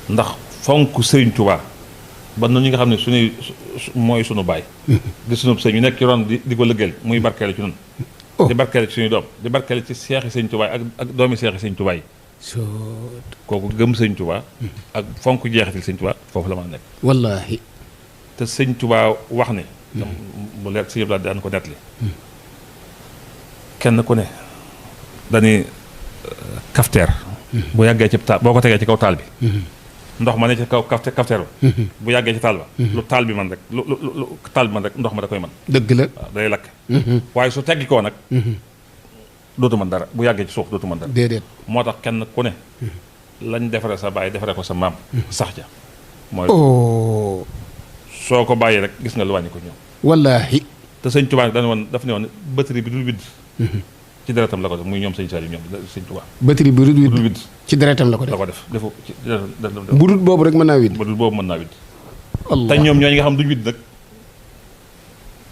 ndax fonk sëriñ Tuubaa ba noonu ñi nga xam ne suñuy mooy sunu baay. di sunu sëñ ñu nekk ci ron di ko lëggeel muy barkeele ci ñun. di barkeele ci suñuy doom di barkeele ci seexi sëñ Tuubaa ak doomi seexi sëñ Tuubaa yi. kooku gëm sëñ Tuubaa ak fonk jeexital sëñ Tuubaa foofu la mën a nekk. wallaahi. te sëñ Tuubaa wax ne. mu leer si yëpp daal daan ko nettali. kenn ku ne dañuy kafteer. bu yàggee ci taal boo ko tegee ci kaw taal bi. ndox ma ne ci kaw kafteer ba. bu yàggee ci taal ba. lu taal bi man rek lu taal bi man rek ndox ma da koy man dëgg la waaw day lakk. waaye su teggi koo nag. dootu mën dara bu yàggee ci suuf dootu mën dara. déedéet. moo tax kenn ku ne. lañ defaree sa baay defaree ko sa maam. sax ja mooy. soo ko bàyyee rek gis nga lu wàññi ko ñëw. wallaahi. te sëñ Tuubaa dañu woon daf ne woon batterie bi dul widd. ci deretam la ko def muy ñoom sëñ Saliou ñoom sëñ Tuubaa. batterie bi dul widd ci deretam la ko def. defu ci bu dul boobu rek mën naa widd. bu dul boobu mën naa widd. te ñoom ñooñu nga xam duñ widd nag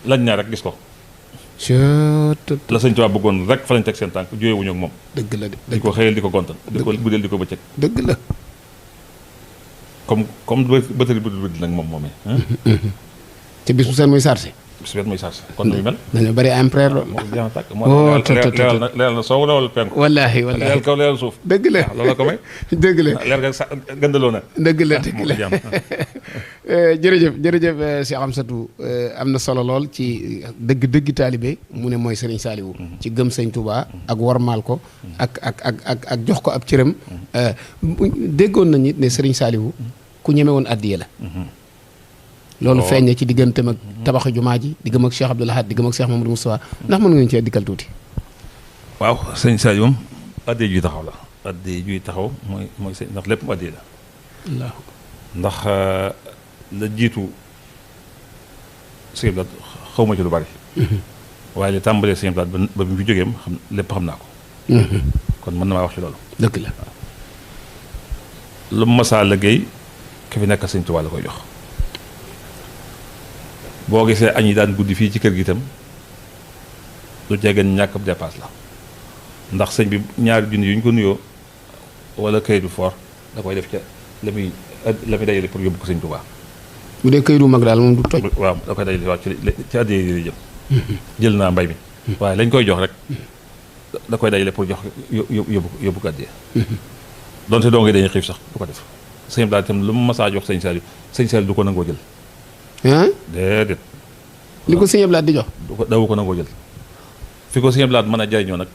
lañ naa rek gis ko. la sëñ Tuubaa bëggoon rek fa lañ teg seen tànk jóoyewuñu ak moom. dëgg la de di ko xëyal di ko gontal. di ko guddeel di ko bëccëg. dëgg la. comme batterie bu dul widd nag moomee. te bis bu seen muy chargé. bis bu seen muy chargé kon nu muy mel. dañoo bëri ampère lool. moo jeex na tàkk moo leeral na soow leeral penku. wallaahi leeral kaw leeral suuf. dëgg la loolu la ko may. dëgg la leer nga gëndaloo na. dëgg la jërëjëf Cheikh Amsatou am na solo lool ci dëgg taalibe mu ne mooy Serigne Saliou. ci gëm Sëñ Touba ak warmaal ko. ak jox ko ab cëram. déggoon nañu ne Serigne Saliou ku ñeme woon addiya la. loolu feeñ na ci digganteem ak tabaxu jumaa ji diggam ak Cheikh Abdoul Ahad diggam ak Cheikh Mamadou Moustapha ndax mën nga ñu cee dikkal tuuti. waaw sëñ Saliou moom addiya juy taxaw la. addiya juy taxaw mooy sëñ ndax lépp mu addiya la. ndax la jiitu sëñ Blaat xaw ma ci lu bari. waaye li tàmbalee sëñ Blaat ba bi mu fi jógee xam lépp xam naa ko. kon mën na maa wax ci loolu. dëgg la. lu mu masaa liggéey ki fi nekk sëñ Tuubaa la koy jox. boo gisee añ yi daan guddi fii ci kër gi itam lu jege ñàkk ab dépasse la ndax sëñ bi ñaari junni yu ñu ko nuyoo wala këyit bu fort da koy def ca la muy dajale pour yóbbu ko sëñ Tuubaa. bu dee këyit bu mag daal moom du toj. waaw da koy dajale waaw ci addiya yi jëm. jël naa mbay mi. waaye lañ koy jox rek da koy dajale pour jox yóbbu ko addiya. donte doo ngi dañuy xiif sax du ko def sëñ bi daal itam lu mu masaa jox sëñ Saliou du ko nangoo jël. déedéet. li ko sëñ Blaat di jox. dawu ko nangoo jël fi ko sëñ Blaat mën a jariñoo nag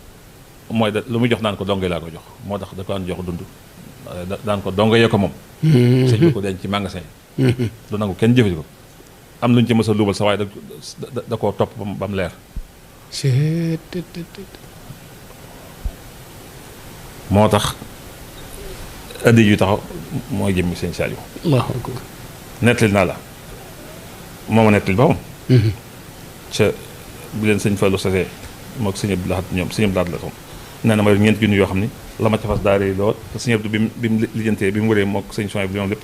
mooy lu muy jox naan ko donge laa ko jox moo tax da ko daan jox dund daan ko donge yee ko moom. sëñ bi ko denc ci magasin yi. du nangu kenn jëfe ko am lu ñu ci mës a luubal sa waaye da koo topp ba mu leer. moo tax addi yu taxaw mooy jëmmi sëñ Saliou. Allahu akbar. nettali naa la. moo ma nettali ba moom. ca bi leen sëñ Fallou sasee moo ak sëñ Abdou Lahad ñoom sëñ Abdou Lahad la tam nee na ma ñeenti junni yoo xam ni la ma ca fas daa rëy lool te sëñ Abdou bi mu lijjantee bi mu wëree moo ak sëñ Sonia bi ñoom lépp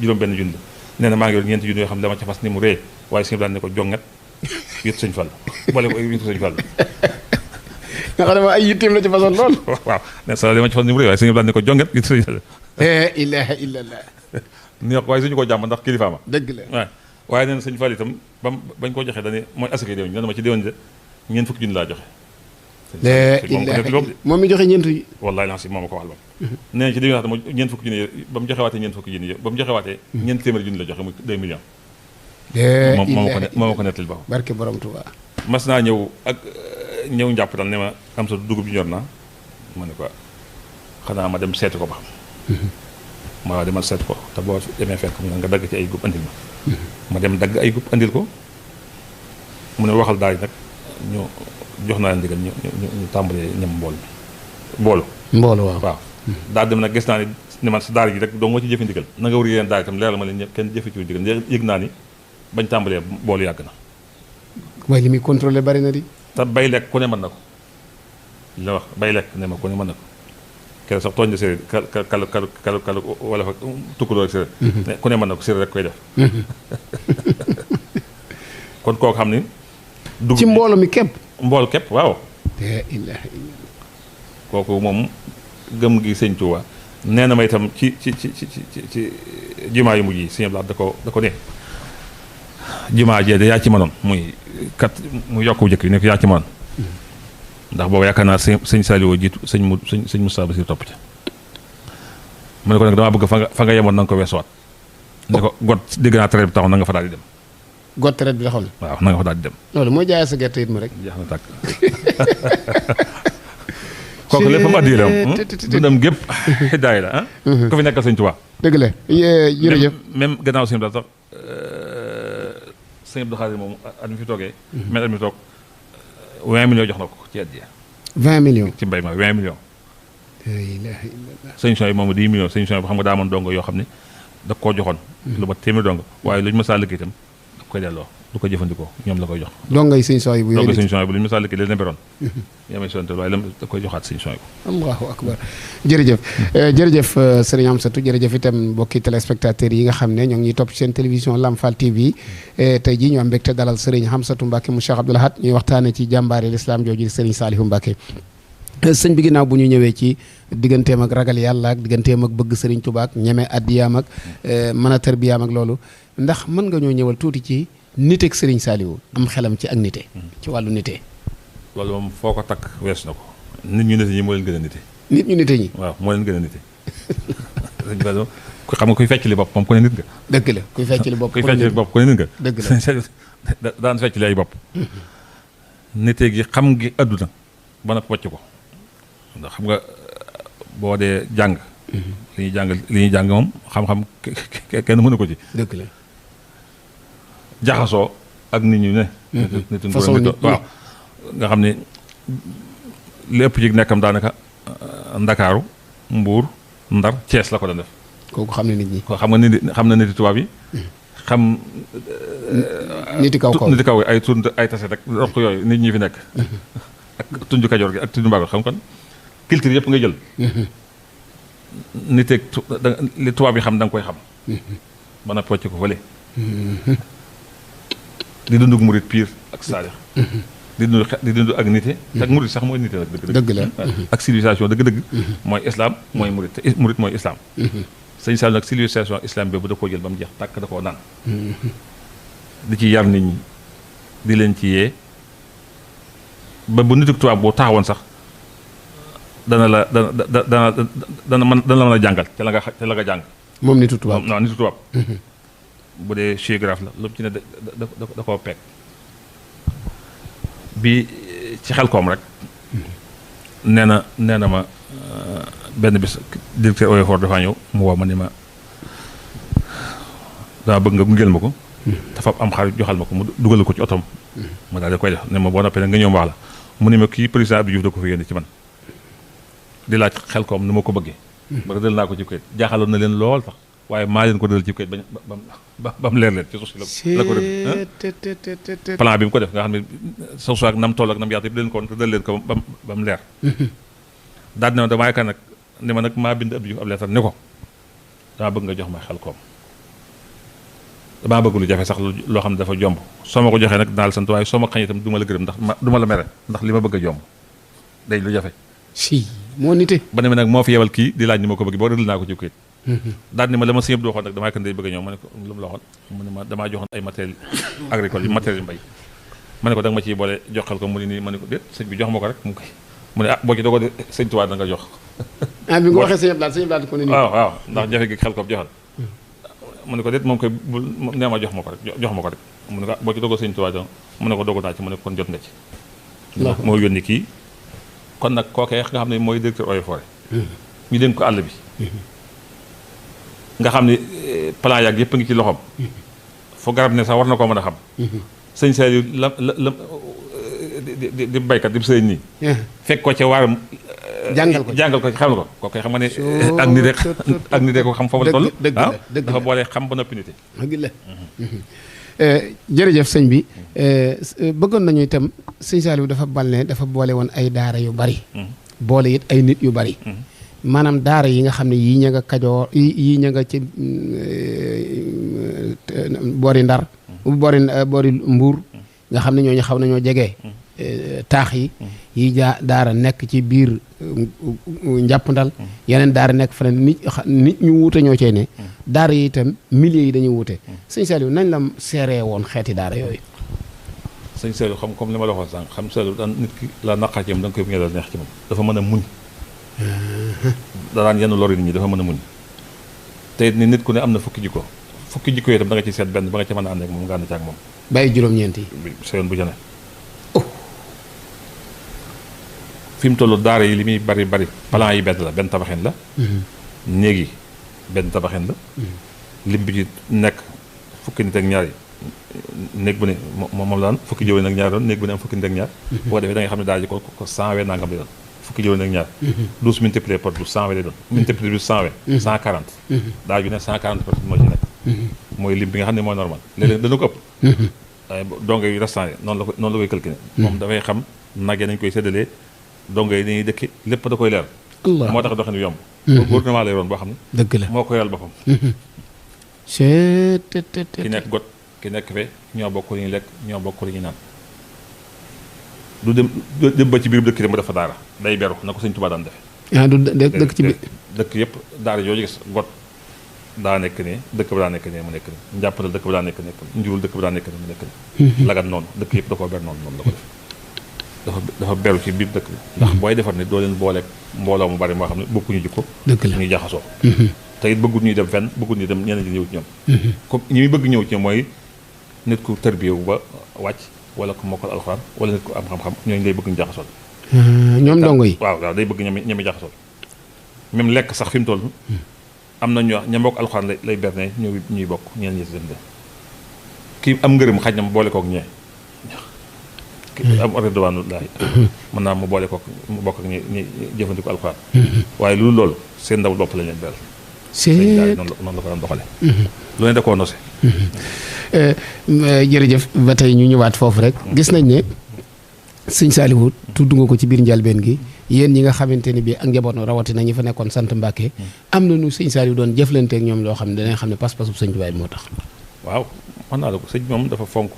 juróom-benn junni la nee na maa ngi yor ñeenti junni yoo xam ne la ma ca fas ni mu rëy waaye sëñ Abdou Lahad ne ko jonget yët sëñ Fallou boole ko yët ko sëñ Fallou. nga xam ne ay yitteem la ci façon lool. waaw nee sa la ma ca fas ni mu rëy waaye sëñ Abdou Lahad ne ko jonget yët sëñ Fallou. ilaha illallah. ni waaye suñu ko jàmm ndax kilifa ma. dëgg la waaw. waaye nee na sëñ Fall itam bañ koo joxee dañuy mooy asaka déwén nee na ma ci déwén de ñeent fukki junni laa joxe. moom mi joxe ñeent yi. wallaay lan si moom ko wax loolu. nee na ci digg dama ñeent fukki junni ba mu joxewaatee ñeent fukki junni ba mu joxewaatee ñeent téeméeri junni la joxe muy 2 millions. moo ko nettali ba barke borom Tuubaa. mas naa ñëw njàpp dal ne ma am sa dugub bi ñor naa ma ne ko xanaa ma dem seeti ko ba xam. ma waa demal seeti ko te boo demee fekk mu ne nga dagg ci ay gub andil ma dem dagg ay gub andil ko mu ne waxal daal nag ñu jox naa leen ndigal ñu tàmbalee ñam mboolu waaw daal dem nag gis naa ni man si daara ji rek doo nga ci jëfe ndigal na nga wër yéen daara itam leeral ma leen kenn jëfe ci ndigal yëg naa ni bañ tàmbalee boolu yàgg na waaye li muy contrôlé bari na di te bay lekk ku ne mën na ko li la wax bay lekk ne ma ku ne mën na ko kenn sax tooñ na séeréer kal wala fa tukkuloo ak séeréer ku ne mën na ko séeréer rek koy def kon kooku xam ni dugub ci mboolo mi képp mbool képp waaw la ilaha illallah kooku moom gëm gi sëñ Tuuba nee na ma itam ci jumaa yu mujj yi sëñ Abdou da ko ne jumaa jee de yaa ci mënoon mu yokku jëkk yi ne ko yaa ci mënoon ndax boobu yaakaar naa sëñ Saliou jiitu sëñ Moustapha Bassirou topp ca mu ne ko nag damaa bëgg fa nga yemoon na nga ko weesuwaat ne ko got dégg naa traite bi taxoon na nga fa daal di dem got traite bi taxoon waaw na nga fa daal di dem loolu mooy jaayee sa gerte it ma rek jeex na tàkk kooku lépp mu addi la dundam gépp daay la ah ko fi nekkal sëñ Tuubaa dëgg la jërëjëf même gannaaw sëñ daal sax sëñ Abdou Khadir moom at mi fi toogee mais at mi toog 20 millions jox na ko ci addiya 20 millions ci mbay ma 20 millions la ilaha illallah sëñ Soy moom 10 millions sëñ Soy bu xam nga daa amoon dongo yoo xam ne da koo joxoon lu ma téeméer dongo waaye lu ñu ma saa liggéey itam da koy delloo du ko jëfandikoo ñoom la koy jox dongay sëñ Soy bu dongay sëñ Soy bu lu ñu ma saa liggéey leen beroon yamay sonte waaye da koy joxaat sëñ Soy bu allahu akbar jërëjëf sëriñ Amsatou jërëjëf itam mbokki téléspectateurs yi nga xam ne ñoo ngi ñuy topp ci seen télévision Lamfal TV tey jii ñu am mbégte dalal sëriñ Amsatou Mbacke mu Cheikh Abdoul Ahad ñuy waxtaane ci jàmbaari l'islam jooju sëriñ Saliou Mbacke sëñ bi ginnaaw bu ñu ñëwee ci digganteem ak ragal yàlla ak digganteem ak bëgg sëriñ Tuubaa ak ñeme addiyaam ak mën a tarbiyaam ak loolu ndax mën nga ñoo ñëwal tuuti ci nite ak sëriñ Saliou am xelam ci ak nite ci wàllu nite loolu moom foo ko takk wees na ko nit ñu nite ñi moo leen gën a nite nit ñu nite ñi waaw moo leen gën a nite xam nga kuy fecc li bopp moom ku ne nit nga dëgg la kuy fecc li bopp kuy fecc li bopp ku ne nit nga dëgg la daan fecc li ay bopp nite gi xam gi àdduna ba nag wàcc ko ndax xam nga boo dee jàng li ñuy jàng moom xam-xam kenn mënu ko ci dëgg la jaxasoo ak nit ñu ne nit façon nit waaw nga xam ne lépp ci nekkam daanaka Ndakaaru Mbuur Ndar Cees la ko doon def kooku xam ne nit ñi ko xam nga nit xam na niti tubaab yi xam niti kaw ay tund ay tase rek roq yooyu nit ñi fi nekk ak tunju Kajoor gi ak tunju Mbaago xam kon culture yëpp nga jël niteeg li tubaab yi xam da nga koy xam ba na pocc ko fële di dundug murit pire ak saalix di dund ak nite ak murit sax mooy nite nag dëgg la ak civilisation dëgg-dëgg mooy islam mooy murit te murit mooy islam sëñ Saliou nag civilisation islam bi bu da koo jël ba mu jeex tàkk da koo naan di ci yar nit ñi di leen ci yee ba bu nitug tubaab boo taxawoon sax dana la mën a jàngal ca la nga jàng moom nitu tubaab non nitu tubaab bu dee géographe la lu ci ne da koo peeg bi ci Xelkom rek nee na ma benn bis directeur OFOR dafa ñëw mu woo ma ni ma dama bëgg nga ngeel ma ko dafa am xar joxal ma ko mu dugal ko ci otom ma daal di koy def ne ma boo noppee nag nga ñëw wax la mu ne ma kii président Abdou Diouf da ko fi yónni ci man di laaj Xelkom ni ma ko bëggee ba dël naa ko ci kayit jaaxaloon na leen lool sax waaye maa leen ko dël ci kayit ba mu leer leen ci suuf si la ko dël plan bi mu ko def nga xam ne suuf ak nam toll ak nam yaatu yëpp leen ko woon te dël leen ko ba mu leer daal di ne damaa yaakaar nag ne ma nag maa bind Abdou Diouf ab leetar ne ko damaa bëgg nga jox ma Xelkom damaa bëgg lu jafe sax loo xam ne dafa jomb soo ma ko joxee nag dinaa la sant waaye soo ma xañee itam du ma la gërëm ndax du ma la mere ndax li ma bëgg a jomb day lu jafe si moo nite ba ne ma nag moo fi yebal kii di laaj ni ma ko bëgg boo dël naa ko ci kayit daal ni ma la ma sëñ Abdou waxoon nag damaa kan day bëgg a ñëw ma ne ko lu mu la waxoon mu ne ma damaa joxoon ay matériel agricole yi matériel mbay ma ne ko da nga ma ciy boole joxal ko mu ne nii ma ne ko déet sëñ bi jox ma ko rek mu koy mu ne boo ci dogo de sëñ Tuubaa da nga jox. bi nga waxee sëñ Abdou ko ne nii. waaw ndax jafe gi xel ko joxal. mu ne ko déet moom koy nee ma jox ma ko rek mu ne ko boo ci dogo sëñ Tuubaa mu ne ko dogo naa ci mu ne ko kon jot nga ci. moo yónni kii kon nag kookee nga xam ne mooy directeur eaux et forêts ñu dénk ko àll bi nga xam ne plan yàgg yëpp a ngi ci loxoom fu garab ne sax war na koo mën a xam sëñ Saliou la di baykat di sëñ nii fekk ko ca waaram jàngal ko xam na ko kookee xam nga ne ak nit rek ko xam foofu la toll waaw dafa boole xam ba noppi nite jërëjëf sëñ bi bëggoon nañu itam sëñ Saliou dafa boole woon ay daara yu bari boole it ay nit yu bari maanaam daara yi nga xam ne yii ña nga Kajoor yii ña nga ci boori Ndar boori Mbuur nga xam ne ñooñu xaw nañoo jege taax yi daara nekk ci biir njàppandal yeneen daara nekk feneen nit ñu wuute ñoo cey ne daara yi itam milieu yi dañuy wuute sëñ Saliou nañ la seeree woon xeeti daara yooyu sëñ Saliou xam comme li ma la waxoon sànq xam Saliou daan nit ki la naqar ci moom da nga koy ñëw neex ci moom dafa mën a muñ daan yenn lori nit ñi dafa mën a muñ te ni nit ku ne am na fukki jikko yi itam da nga ci seet benn ba nga ci mën a ànd ak moom nga ànd ci ak moom bàyyi juróom-ñeent yi sa yoon bu jëne fi mu toll daara yi li muy bari plan yi benn tabaxin la néeg yi benn tabaxin la lim bi ci nekk fukki nit ak ñaar yi néeg bu ne moom la daan fukki jëwriñ ak ñaar doon néeg bu ne am fukki nit ak ñaar boo ko defee da nga xam ne daal ji ko 100 nangam lay doon fukki jëwriñ ak ñaar 12 multiplié par 12 100 lay doon multiplié par 100 140 daal ju ne 140 personnes moo ci nekk mooy lim bi nga xam ne mooy normal léeg-léeg dana ko ëpp waaye dongo yu restant noonu la koy calculé moom dafay xam nag yi nañ koy séddalee dongo yi dañuy dëkki lépp da koy leer moo tax doxin yomb gouvernement lay doon boo xam ne dëgg la moo ko yoral boppam ki nekk got ki nekk fe ñoo bokk li ñuy lekk ñoo bokk li ñuy naan du dem ba ci biir dëkk dem mu dafa daara day beru na ko sëñ Tuubaa daan defe du dëkk ci biir dëkk yëpp daara yooyu gis got daa nekk ne dëkk ba daa nekk ne mu nekk ne njàppandal dëkk ba daa nekk nekk njurul dëkk ba daa nekk ne mu nekk ne lagat noonu dëkk yëpp da koo ber noonu la ko def dafa beru ci biir dëkk bi ndax booy defar ni doo leen booleeg mbooloo mu bari moo xam ne bokkuñu jikko ñuy jaxasoo te it bëggul ñuy dem fenn bëggul ñuy dem ñeneen ñi ñëw ci ñoom comme ñi muy bëgg ñëw ci ñoom mooy nit ku tërbiyewu ba wàcc wala ku mokkal alxuraan wala nit ku am xam-xam ñooñu lay bëgg ñu jaxasoo ñoom ndongo yi waaw day bëgg ñami jaxasoo même lekk sax fi mu toll am na ñoo ña mbokk alxuraan lay berne ñuy bokk ñeen ñi si dem de kii am ngërëm xaj na mu boole kook ñee am ordre laay mën naa mu boole kook mu bokk ak ñi jëfandikoo alxuraan waaye loolu seen ndaw bopp lañ leen beral noonu la ko daan doxale lu ne da koo nose jërëjëf ba tey ñu ñëwaat foofu rek gis nañ ne sëñ Saliou tudd nga ko ci biir njalbeen gi yéen ñi nga xamante ni bii ak njaboot na rawatina ñi fa nekkoon sant Mbàkke am na nu sëñ Saliou doon jëflanteek ñoom loo xam ne danañ xam ne pas-pasu sëñ Tuubaa moo tax waaw mën naa la ko sëñ moom dafa fonk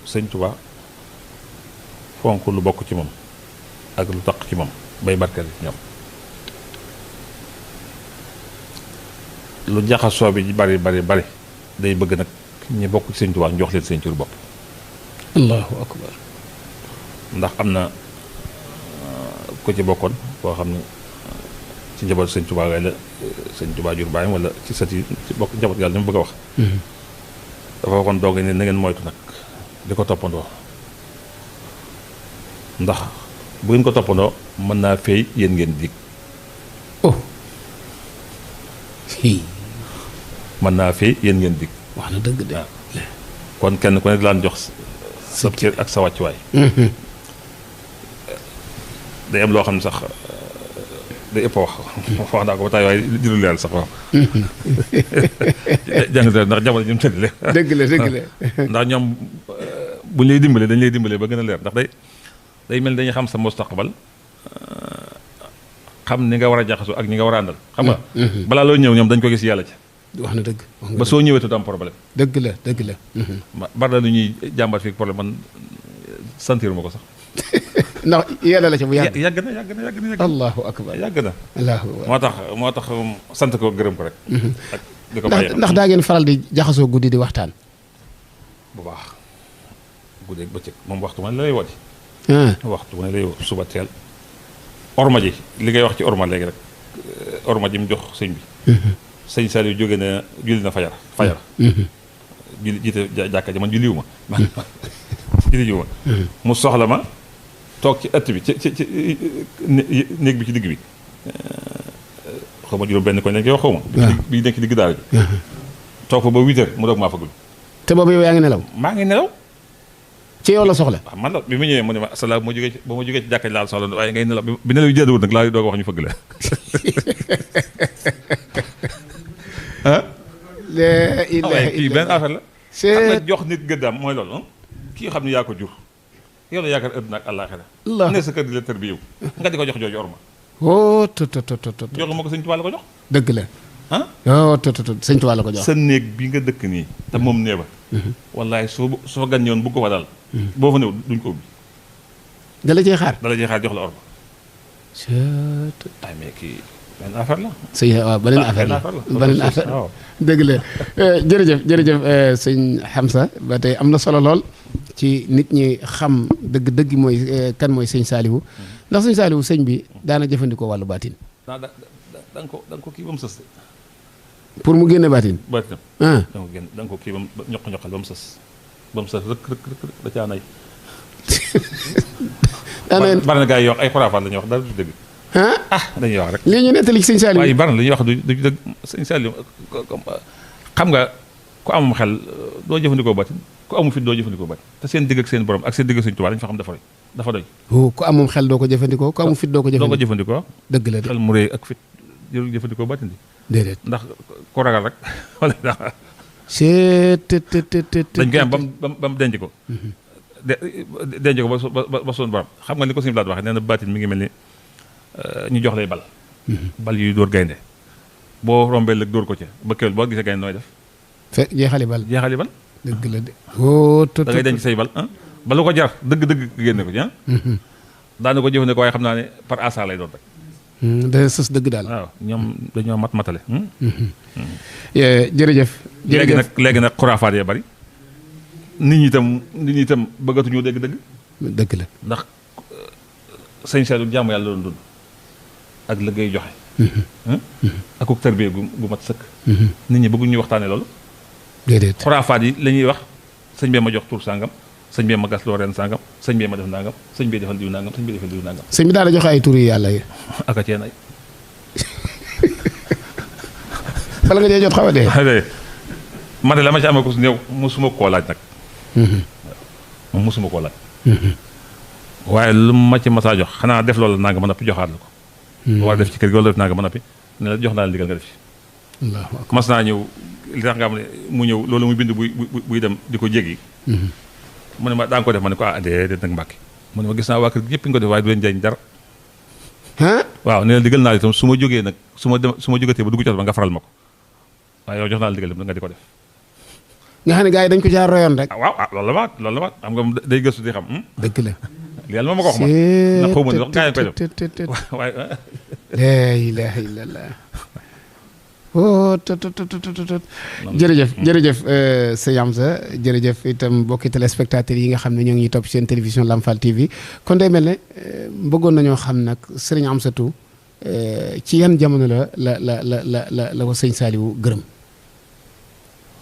sëñ Tuubaa fonk lu bokk ci moom ak lu taq ci moom bay barkeel ci ñoom lu jaxasoo bi bari day bëgg nag ñi bokk ci sëñ Tuubaa ñu jox leen seen cër bopp allahu akbar ndax am na ku ci bokkoon koo xam ne ci njaboot sëñ Tuubaa gaay la sëñ Tuubaa jur baayam wala ci sët yi ci bokk njaboot yàlla ni mu bëgg a wax dafa waxoon doog ne na ngeen moytu nag di ko toppandoo ndax bu ngeen ko toppandoo mën naa feey yéen ngeen dig mën naa feey yéen ngeen dig wax na dëgg de kon kenn ku ne di laan jox sa cër ak sa wàccuwaay day am loo xam ne sax day ëpp wax naa ko ba taay waaye jërul yàlla sax waaw jàng ndax jamono ñu tëdd dëgg la ndax ñoom bu ñu lay dimbalee dañ lay dimbalee ba gën a leer ndax day mel ni dañuy xam sa mustaqbal xam ni nga war a jaxasoo ak ñi nga war a àndal xam nga balaa loo ñëw ñoom dañ ko gis yàlla ci wax na dëgg ba soo ñëwee du am problème dëgg la bari na lu ñuy jàmbat fii problème man sentir ma ko sax ndax yàlla la ca bu yàgg na allahu akbar yàgg na allahu akbar moo tax sant ko gërëm ko rek ak di ko bàyyi ndax daa ngeen faral di jaxasoo guddi di waxtaan bu baax guddi ak bëccëg moom waxtu ma ne lay woti waxtu ma ne lay suba teel orma ji li ngay wax ci orma léegi rek orma ji mu jox sëñ bi sëñ Saliou jóge na julli na fajar julli jiite jàkka ji man julliwu ma julliwu ma mu soxla ma toog ci ëtt bi ci néeg bi ci digg bi xaw ma juróom benn koñ lañ koy wax xaw ma bi nekk ci digg daal ji toog fa ba 8 heures mu doog maa fagul te boobu yow yaa ngi nelaw maa ngi nelaw ci yow la soxla waaw man la bi mu ñëwee mu ne ma asalaam ba ma jógee ci jàkka ji laal soxla waaye ngay nelaw bi nelaw yu jëdawul nag laa doog wax ñu fëgg la ah waaye kii benn affaire la xam nga jox nit gëddaam mooy loolu kii xam ne yaa ko jur yow la yaakaar àddina ak àllaaxira ne sa kër di la tër bi yow nga di ko jox jooju orma jox ma ko sëñ Tuubaa la ko jox dëgg la ah sëñ Tuubaa la ko jox sa néeg bi nga dëkk nii te moom néeba wallaay soo gan yoon bu ko fa daal boo fa néew duñ ko ubbi dala ciy xaar jox la orma ay mais kii benn affaire la sëñ waaw beneen affaire la beneen affaire dëgg la jërëjëf sëñ Hamza ba tey am na solo lool ci nit ñi xam dëgg mooy kan mooy sëñ Saliou ndax sëñ Saliou sëñ bi daana jëfandikoo wàllu baatin da nga ko kii ba mu sës pour mu génne baatin da nga ko kii ba mu ñoqal ba mu sës rëkk da caa nay bari na gars yi wax ay xuraafaan la ñuy wax dara du dëgg dañuy wax rek lii ñu nettali ci sëñ Saliou waaye bari na li ñuy wax du dëgg sëñ Saliou xam nga ku amum xel doo jëfandikoo baatin ku amul fit doo jëfandikoo baatin te seen digg ak seen borom ak seen digg ak sëñ Tuubaa dañu fa xam dafa doy ku amum xel doo ko jëfandikoo ku amul fit doo ko jëfandikoo dëgg la xel mu rëy ak fit jërul jëfandikoo baatin di déedéet ndax ku ragal rek wala dañ koy am ba mu denc ko denc ko ba soon borom xam nga ni ko suñu blaat waxee nee na baatin mi ngi mel ni ñu jox lay bal yuy dóor gaynde boo rombee lëg dóor ko ca ba kéwél boo gisee gaynde nooy def jeexali bal dëgg la de da ngay denc say bal ba lu ko jar dëgg génne ko ci daana ko jëfandikoo waaye xam naa ne par asa lay doon rek da sës dëgg daal waaw ñoom dañoo matale jërëjëf léegi nag xuraafaat yee bari nit ñi itam bëggatuñu dëgg la ndax sëñ Saliou jàmm yàlla doon dund ak liggéey joxe ak ku tarbiyee gu mat sëkk nit ñi bëgguñ ñu waxtaane loolu déedéet xuraafaat yi la ñuy wax sëñ bee ma jox tur sàngam sëñ bee ma gas loo ren sàngam sëñ bee ma def nangam sëñ bee defal diw nangam sëñ bee defal diw nangam sëñ bi daal la joxe ay tur yi yàlla yi ak a ceen ay bala nga dee jot xaw a dee man de la ma ci amee ko su néew mosuma koo laaj nag moom mosuma koo laaj waaye lu ma ci masaa jox xanaa def loolu nanga ma noppi joxaat la ko war a def ci kër gi wala def nanga ma noppi ne la jox naa la ndigal nga def ci mas naa ñëw li tax nga xam ne mu ñëw loolu muy bind buy dem di ko jéggi mu ne ma daa nga ko def ma ne ko déedéet nag Mbàkke mu ne ma gis naa waa kër gi ñëpp nga ko def waaye du leen jariñ dara waaw ne la digal naa itam su ma jógee nag su ma jógatee ba dugg ci ba nga faral ma ko waaye yow jox naa la digal nga di ko def nga xam ne gars yi dañ ko jaar royoon rek waaw loolu la ma xam nga day gëstu di xam dëgg la yàlla ma ko wax ma na xaw ma ne wax gaa yi koy def waaye la ilaha illallah jërëjëf sëñ Hamza jërëjëf itam mbokki téléspectateurs yi nga xam ne ñoo ngi topp seen télévision Lamfal TV kon day mel ne bëggoon nañoo xam nag sëriñ Hamsatou ci yan jamono la ko sëñ Saliou gërëm.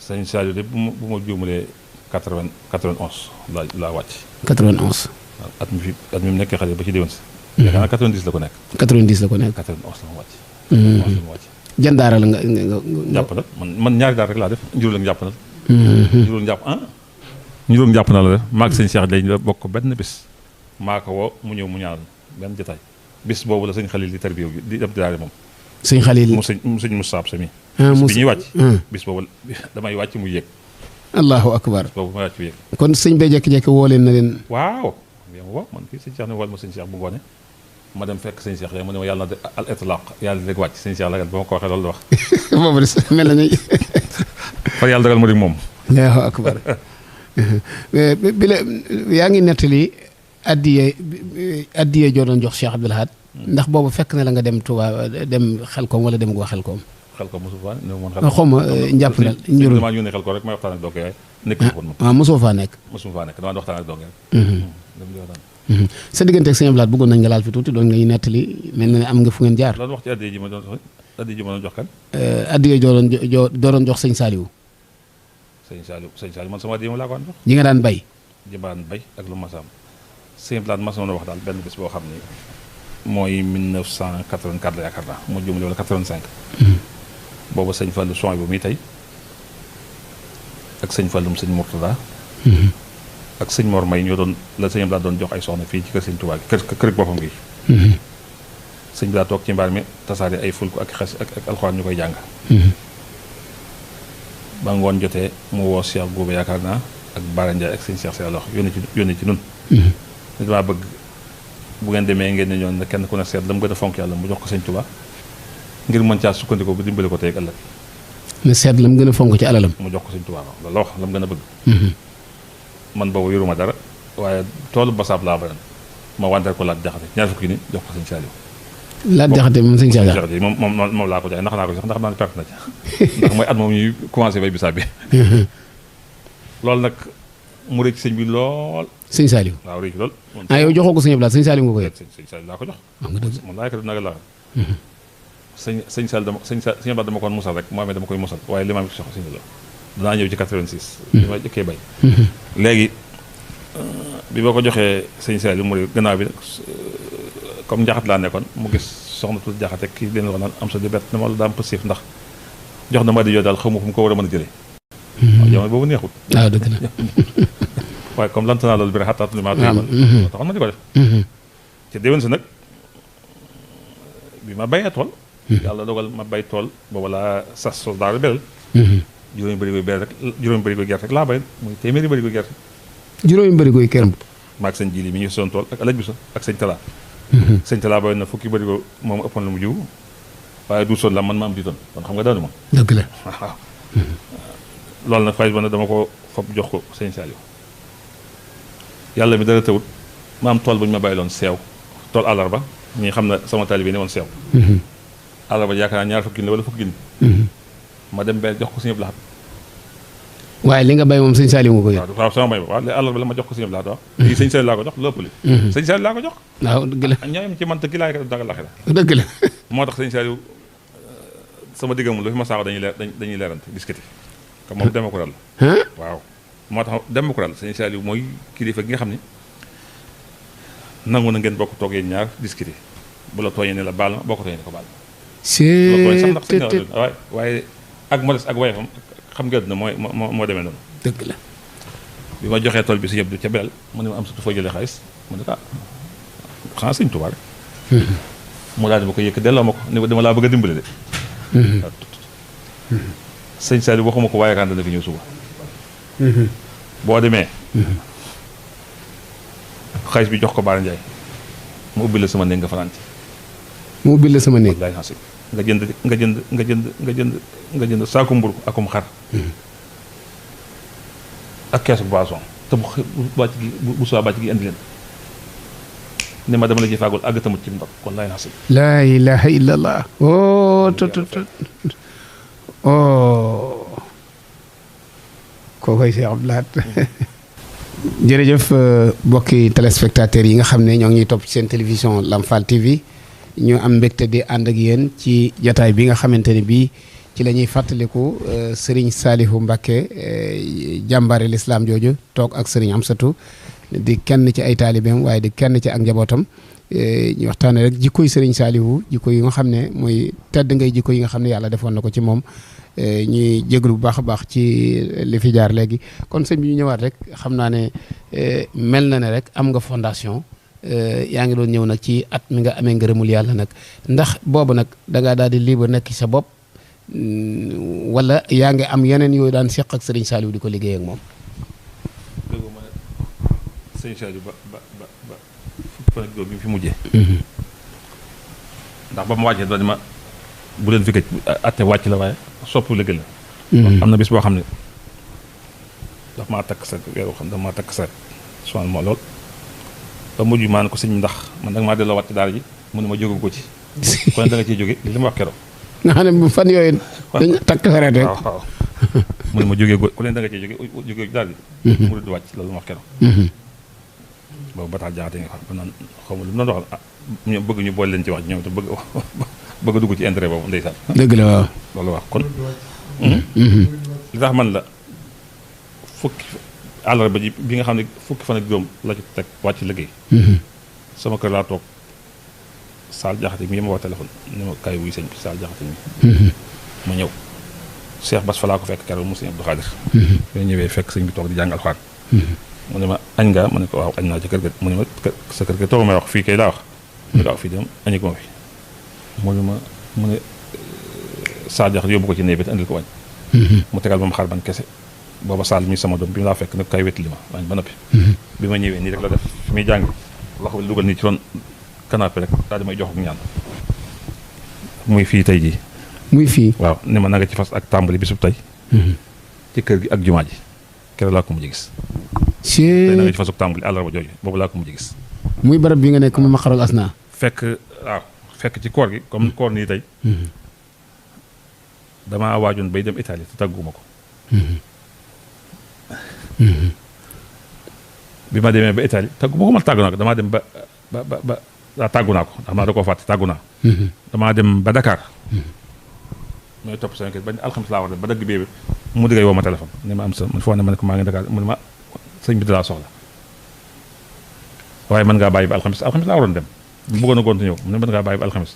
sëñ Saliou de bu ma juumalee 91 laa wàcc. 91. waaw at mi mu nekkee xale ba ci déwén si. yaakaar naa 90 la ko nekk. 90 la ko nekk. 91 la ma wàcc. jan daara la nga jàpp na man ñaari daara rek laa def njuróol ak jàpp na njuróol jàpp na la def maag sëñ Cheikh dañ la bokk benn bis maa ko woo mu ñëw mu ñaanal benn jotaay bis boobu la sëñ Xalil di tarbiya di dem daara moom sëñ Xalil mu sëñ Moussa Sami bis bi ñuy wàcc bis boobu damay wàcc mu yéeg allahu akbar bis boobu may wàcc mu yéeg kon sëñ bay jekki-jekki woo leen na leen waaw woo man kii sëñ Cheikh ne wol ma sëñ Cheikh bu ngoone ma dem fekk sëñ Cheikh mu ne ma yàlla na al itlaq yàlla dégg wàcc sëñ Cheikh la ba ma ko waxee loolu la wax boobu de mel na far yàlla dagal ma dig moom allahu akbar bi la yaa ngi nettali addiye joo doon jox Cheikh Abdoul Ahad ndax boobu fekk na la nga dem Touba dem Xelkom wala dem goo Xelkom mosu faa xaw ma njàpp na njurul damaa yónnee xel ko rek may waxtaan ak dong yaay nekk waaw mosoo faa nekk mosuma faa nekk damaa waxtaan ak dong yaay sa diggante ak sëñ Abdou Lahad bëggoon nañ nga laal fi tuuti doon nga ñu nettali mel na ne am nga fu ngeen jaar. loolu wax ci addiya ji ma doon jox kan. addiya doon jox sëñ Saliou. sëñ Saliou man sama addiya ma laa ko jox. ji nga daan bay. jëmbaan bay ak lu masaam sëñ Abdou Lahad mas na wax daal benn bés boo xam ni mooy 1984 la yaakaar naa mu jumle wala 85. booba sëñ Fallou son bu muy tey ak sëñ Falloum sëñ Mourtada ak sëñ Mor May ñoo doon la sëñ Abdou Lahad doon jox ay soxna fii ci kër sëñ Touba kër boppam gi. sëñ bi daa toog ci mbaar mi tasaare ay fulku ak xes ak alxuraan ñu koy jàng. ba ngoon jotee mu woo Cheikh Goube yaakaar naa ak Bara Ndiaye ak sëñ Cheikh Seye loxo yónni ci nun ni damaa bëgg bu ngeen demee ngeen ne ñoon ne kenn ku ne seet la mu gën a fonk yàlla mu jox ko sëñ Touba ngir mën caa sukkandiku bu dimbali ko tey ak ëllëg. ne seet la mu gën a fonk ci alalam. mu jox ko sëñ Touba loolu la wax la mu gën a bëgg. man boobu yoruma dara waaye toolu basaab laa bayoon ma wanteer ko laat jaxate ñaar fukki ni jox ko sëñ Saliou. laat jaxate moom sëñ Saliou moom laa ko jaay ndax naa ko sax ndax naa ne perte na ci ndax mooy at moom ñuy commencé bay bisaab bi. loolu nag mu rëcc sëñ bi lool. sëñ Saliou waaw rëcc lool. yow joxoo ko sëñ Abdou Lahad sëñ Saliou nga ko yëg. sëñ Saliou laa ko jox. wax nga dëgg moom laa yëkkati nag la sëñ Saliou sëñ Abdou Lahad dama koon musal rek moo amee dama koy musal waaye li ma am ci soxla sëñ la danaa ñëw ci 86. li ma jëkkee bay. léegi bi ma ko joxee sëñ Saliou mu gannaaw bi comme njaxat laa nekkoon mu gis soxna tuuti jaxate kii leen wax naan am sa di bett dama la daam pësif ndax jox na ma di yoo daal xamu fu mu ko war a mën a jëlee. waaw jamono boobu neexut. waaw dëgg la. waaye comme lant naa loolu bi rek xattaatu li maa taxoon ma di ko def. ci déwén si nag bi ma bayee tool. yàlla dogal ma bay tool booba laa sas sos daal belal. juróomi bëri koy gerte rek laa bay muy téeméeri bëri koy gerte. juróomi bëri koy kerm. maag sëñ jili mi ñu soon tool ak alaj bi sa ak sëñ Talla. sëñ Talla bayoon na fukki bëri ko moom ëppoon la mu jiw waaye du son la man ma am di ton kon xam nga daanu ma. dëgg la waaw. loolu nag fay ba ne dama ko fob jox ko sëñ Saliou yàlla mi dara tawut ma am tool bu ñu ma bàyyiloon seew tool àllarba ñi xam na sama taalibe ne woon seew. àllarba yaakaar naa ñaar fukki la wala fukki junni. ma dem benn jox ko sëñ Abdou Lahad. waaye li nga bay moom sëñ Saliou nga ko yëg. waaw sama bay waaw léegi àllarba la ma jox ko sëñ Abdou Lahad waaw. lii sëñ Saliou laa ko jox lépp li. sëñ Saliou laa ko jox. waaw dëgg la ñooyam ci man te ki laay ko dagal laxira. dëgg la. moo tax sëñ Saliou sama diggamul lu fi ma saako dañuy leerante discuter comme moom démocrate la. waaw moo tax démocrate la sëñ Saliou mooy kilifa gi nga xam ni nangu na ngeen bokk toog yéen ñaar discuter bu la tooñee ne la baal ma boo ko tooñee ne ko baal ma. waaye ak modeste ak wayefam xam nga na moo demee noonu. dëgg la. bi ma joxee tool bi si yëpp du ca belal mu ne ma am surtout foo jëlee xaalis mu ne xanaa sëñ Tuubaa rek. mu daal di ma ko yëkk delloo ma ko ne dama laa bëgg a dimbale de. sëñ Saliou waxuma ko waaye kaan dana fi ñëw suba. boo demee. xaalis bi jox ko Bara Ndiaye mu ubbi la sama néeg nga fanaan ci. mu ubbi la sama néeg. nga jënd saaku mburu akum xar. ak keesu boisson te bu bàcc gi bu soo bàcc gi indi leen ne ma dama la ci faagul àgg tamit ci ndox kon laay naxasi. laa ilaha illallah. kookoy Cheikh Abdou Lahad. jërëjëf mbokki téléspectateurs yi nga xam ne ñoo ngi topp seen télévision Lamfal TV ñu am mbégte di ànd ak yéen ci jataay bi nga xamante ne bii ci la ñuy fàttaliku Serigne Saliou Mbacké jàmbaare lislaam jooju toog ak Serigne Amsatou di kenn ci ay taalibeem waaye di kenn ci ak njabootam ñu waxtaane rek jikkoy Serigne Saliou jikko yi nga xam ne mooy tedd ngay jikko yi nga xam ne yàlla defoon na ko ci moom ñuy jéglu bu baax a baax ci li fi jaar léegi kon sëñ bi ñu ñëwaat rek xam naa ne mel na ne rek am nga fondation yaa ngi doon ñëw nag ci at mi nga amee ngërëmul yàlla nag ndax boobu nag da ngaa daal di libre nekk sa bopp wala yaa ngi am yeneen yooyu daan seq ak Serigne Saliou di ko liggéey ak moom. dëgg ma ne sëñ Saliou ba fukki fan ak juróom bi mu fi mujjee. ndax ba ma wàccee doon ma bu leen fi gëj atte wàcc la waaye soppu liggéey la. am na bis boo xam ne daf maa takk sa weeru xam daf maa takk sa soxna moo lool. ba mujj maa ne ko sëñ ndax man nag maa delloo waat ci daara ji mu ne ma jóge ko ci. kon da nga ciy jóge li ma wax keroog. nga xam ne fan yooyu dañ takk sareet rek. waaw mu ne ma jógee ku leen da nga ciy jóge daara ji. mu du wàcc loolu ma wax keroog. boobu bataal jaxate nga fa ba naan xaw ma lu mu doon waxal ah ñoom bëgg ñu boole leen ci wax ñoom te bëgg a dugg ci intérêt boobu ndeysaan. dëgg la waaw. loolu wax kon. li tax man la fukki àllarba ji bi nga xam ne fukki fan ak juróom la ci teg wàcc liggéey. sama kër laa toog Saal Jaxate mi ma wax téléphone ni ma kaay wuy sëñ bi Saal Jaxate mi. ma ñëw Cheikh Bass fa laa ko fekk keroog mu sëñ Abdou Khadir. bi ñëwee fekk sëñ bi toog di jàng alxuraan. mu ne ma añ nga ma ne ko waaw añ naa ci kër ga mu ne ma sa kër ga toog may wax fii kay laa wax. mu ne ko waaw fii dem añi ko ma fi. mu ne Saal Jaxate yóbbu ko ci néeg bi te andil ko wañ. mu tegal ba mu xar ban kese. booba Saal mi sama doom bi mu laa fekk nag kay wetti li ma wañ ba noppi. bi ma ñëwee nii rek la def fi muy jàng loxo bi dugal nii ci ron canapé rek daal di may jox ak ñaan muy fii tey jii. muy fii waaw ni ma nanga ci fas ak tàmbali bisub tey. ci kër gi ak jumaa ji keroog laa ko mujj gis. tey nanga ci fas ak tàmbali àllarba jooju boobu laa ko mujj gis. muy barab bi nga nekk mu Maqarul Asna. fekk ci koor gi comme koor nii tey. damaa waajoon bay dem Italie te tàgguma ko. bi ma demee ba Italie tàgguma ko man tàggu naa ko damaa dem ba tàggu naa ko ndax maa da koo fàtte tàggu naa. damaa dem ba Dakar. mooy topp sama kër bañ alxames laa war dem ba dagg bee mu diggay woo ma téléphone ne ma am sa man foo ne ma ne ko maa ngi Dakar mu ne ma sëñ bi dalaa soxla waaye mën ngaa bàyyi ba alxames laa waroon dem bu bëggoon a gont ñëw mu ne mën ngaa bàyyi ba alxames.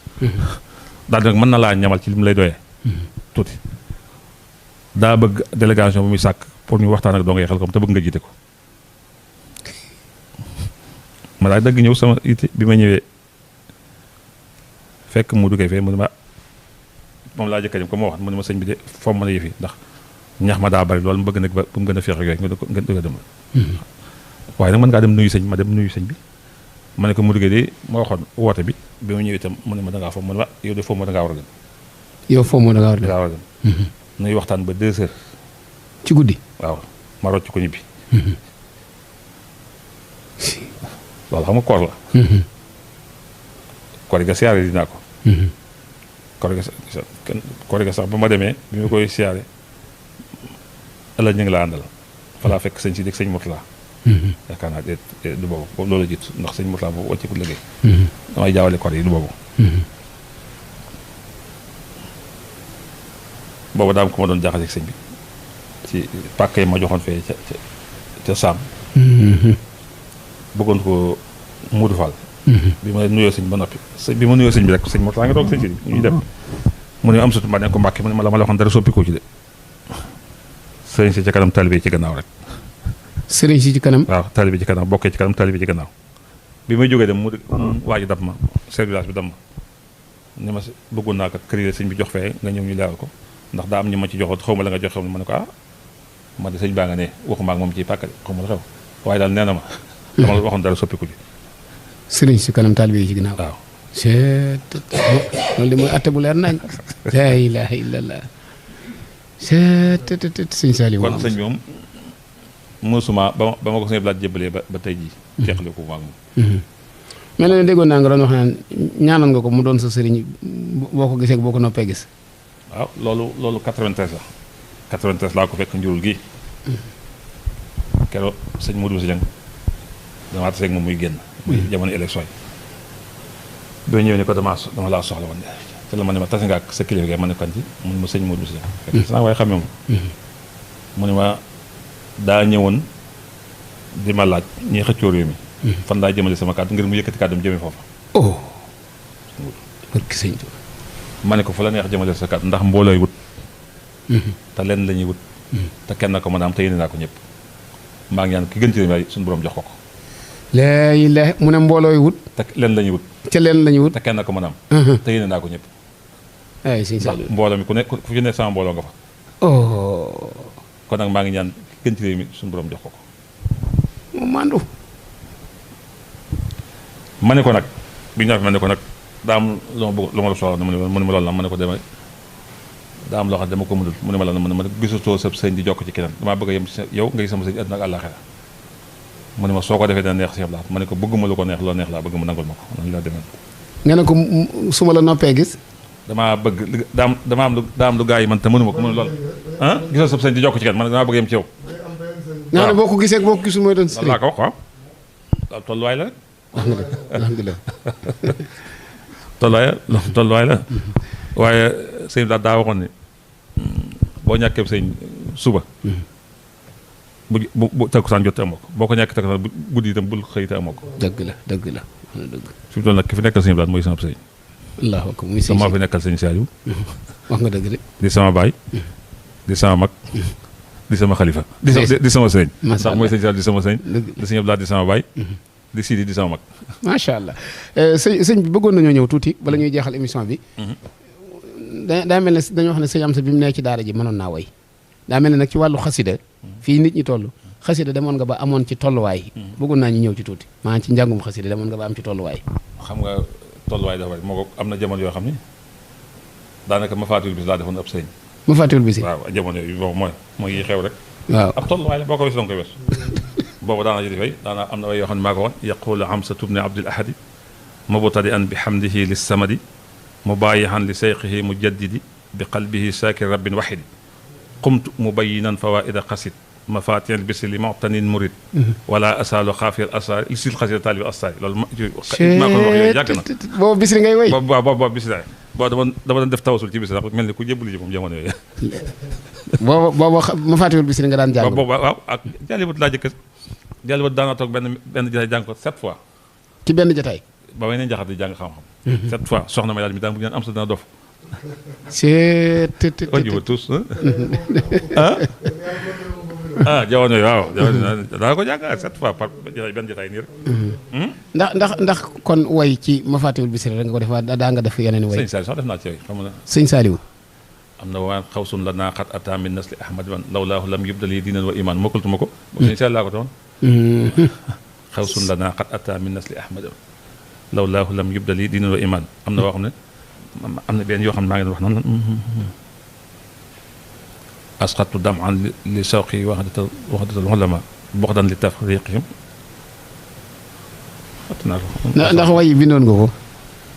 daal di nag mën na laa ñamal ci li mu lay doyee. tuuti daa bëgg délégation bu muy sàkk pour ñu waxtaan ak doo ngay xel comme te bëgg nga jiite ko. ma daal dagg ñëw sama ité bi ma ñëwee fekk mu duggee fee mu ne ma moom laa jëkka dem comme ma wax mu ne ma sëñ bi de foo mën a yëf yi ndax ñax ma daa bari loolu mu bëgg nag ba mu gën a féex ak yooyu nga dugg a dem waaye nag mën ngaa dem nuyu sëñ ma dem nuyu sëñ bi ma ne ko mu duggee de ma waxoon woote bi ma ñëwee itam mu ne ma dangaa foofu mu ne ma yow de foofu ma dangaa war a dem yow foofu moo dangaa war a dem nuy waxtaan ba 2 heures ci guddi waaw ma rocc ko ñibbi loolu xam nga koor la koor ga siyaare dinaa ko koor ga sax ba ma demee bi ma koy siyaare ëllëg ñu ngi laa àndal fa laa fekk sëñ si dëkk sëñ Mourtala yaakaar naa du boobu loolu jiitu ndax sëñ Mourtala boobu wàcceeku liggéey damay jaawale koor yi du boobu boobu daam ko ma doon jaaxase ak sëñ bi ci pàkk yi ma joxoon fee ca saam bëggoon ko Modou Fall bi ma nuyoo sëñ ba noppi bi ma nuyoo sëñ bi rek sëñ Mourtala nga toog sëñ si ñuy dem mu ne am sutu ma ne ko Mbàkke mu ne ma la waxoon dara soppikoo ci de sëriñ si ci kanam talibé ci gannaaw rek sëriñ si ci kanam waaw talibé ci kanam bokkee ci kanam talibé ci gannaaw bi may jógee dem mu waaju dab ma service bi dam ma ne ma bëggoon naa kat kër sëñ bi jox fee nga ñëw ñu leeral ko ndax daa am ñu ma ci joxoon xaw ma la nga jox xew ma ne ko ma de sëñ baa nga ne waxuma ak moom ci pàkkale xaw ma la xew waaye daal nee na ma dama la waxoon dara soppiku ci sëriñ si kanam talibé yi ci gannaaw waaw loolu de mooy atte bu leer nañ laa ilaaha illallah sëñ Saliou kon sëñ bi moom mosuma ba ma ko sëñ blaat jébbalee ba tey jii teexale ko maag moom mel na ne déggoon naa nga doon wax naan ñaanoon nga ko mu doon sa sëriñ boo ko gisee boo ko noppee gis waaw loolu 93 la 93 laa ko fekk njurul gi keroog sëñ Modou Sy Dieng damaa taseeg moom muy génn muy jamono élection yi boo ñëwee ne ko dama laa soxla woon te la ma ne ma tase nga ak sa kilifa gi ma ne kan ci mu ne ma sëñ Modou Sy Dieng fekk waaye xamee moom mu ne ma daa ñëwoon di ma laaj ñuy xëccoo réew mi fan laa jëmale sama kàddu ngir mu yëkkati kàddum jëmee foofa ma ne ko fa la neex jëmale sa kàddu ndax mboolooy wut te lenn la ñuy wut te kenn ko mën a am te yéene naa ko ñëpp maa ngi ñaan ki gën ci réew mi suñu borom jox ko laa ilaaha mu ne mboolooy wut te lenn la ñuy wut ca leen la ñuy wut te kenn ko mën a am te yéene naa ko ñëpp ay sëñ Saliou ndax mbooloo mi ku ci ne sama mbooloo nga fa kon nag maa ngi ñaan ki gën ci réew mi suñu borom jox ko mu mandu ma ne ko nag bi ñu ma ne ko nag daa am lu ma bëgg lu ma la soxla mu ne ma loolu la ma ne ko dama daa am loo xam ne dama ko mënul mu ne ma la mu ne ma gisatoo sa sëñ di jokk ci keneen damaa bëgg a yem ci yow nga gis sama sëñ àdduna ak àllaaxira mu ne ma soo ko defee dana neex si laat ma ne ko bëgguma lu ko neex loo neex laa bëgg mu nangul ma ko noonu laa demee nga ne ko su ma la noppee gis damaa bëgg daa am lu gaa yi man te mënuma ko mu ne loolu gisoo sa sëñ di jokk ci keneen man damaa bëgg a yem ci yow nga ne boo ko gisee boo ko gisul mooy doon loolu laa ko wax waaw tolluwaay la rek. wax nga dëgg alhamdulilah. tolluwaay la waaye sëñ bi daa waxoon ni boo ñàkkee sëñ suba. bu takkusaan jot te amoo ko boo ko ñàkkee takkusaan guddi itam bul xëy te amoo ko. dëgg la dëgg la dëgg. fi mu toll nag ki fi nekkal sëñ bi mooy sama sëñ. allahu akbar muy sëñ maa fi nekkal sëñ Saliou. wax nga dëgg de. di sama baay. di sama mag. di sama xalifa. di sama sëñ. ndax mooy sëñ Saliou di sama sëñ. di sëñ Abdoulaye di sama baay. di Sidi di sama mag. macha allah sëñ bi bëggoon nañoo ñëw tuuti bala ñuy jeexal émission bi. daa mel ne dañoo wax ne sëñ Amsa bi mu nee ci daara ji mënoon naa way. daa mel ne nag ci wàllu xasida fii nit ñi toll xasida demoon nga ba amoon ci tolluwaay. bëggoon naa ñu ñëw ci tuuti maanaam ci njàngum xasida demoon nga ba am ci tolluwaay. xam nga tolluwaay dafa bari moo ko am na jamono yoo xam ni daanaka Mafaatihul Bichri laa defoon ab sëñ. Mafaatihul Bichri waaw jamono yooyu boobu mooy yi xew rek. waaw ab tolluwaay la boo ko weesu danga koy weesu. boobu daana jëli fay daana am na way yoo xam ne maa ko woon yaqulu Amsatu bni Abdil Ahadi mubtadi'an bi hamdihi lis samadi mubayihan li seyqihi mujaddidi bi qalbihi saakir rabbin wahidi qumtu mubayyinan fawaida qasid mafatihal bisri li mu'tanin murid wala asaalu xaafir asar li sil xasida taalibi asari loolu maa ko wax yooyu yàgg na boobu Bisri ngay way boobu Bisri boobu dama doon def tawasul ci Bisri mel ni ku jébbalu ji moom jamono yooyu boobu Mafaatihul Bisri nga daan jàng boobu waaw ak jàllibat laa jëkk jàllibat daana toog benn jotaay jàng ko 7 fois ci benn jotaay ba may ne njaxat di jàng xam-xam 7 fois soxna ma yàlla mi daan bu ñaan am sa dina dof c'est tous jamono yi waaw daa ko jàng 7 fois par benn jotaay nii rek ndax kon way ci Mafaatihul Bisri rek nga ko def daa nga def yeneen way sëñ Saliou sax def naa ci yooyu xam nga sëñ Saliou am na waan xawsun la naa xat ata min nasli ahmad man lawlaahu lam yubdali diinan wa iman mokkaltuma ko sëñ Saliou laa ko toon xawsun la naa xat ata min nasli ahmad lawlaahu lam yubdali diinan wa iman am na boo xam ne am na benn yoo xam ne maa ngi doon wax noonu asqatu daman li sawqi waxdatal ulama boxdan li tafriqihim ndax way bindoon nga ko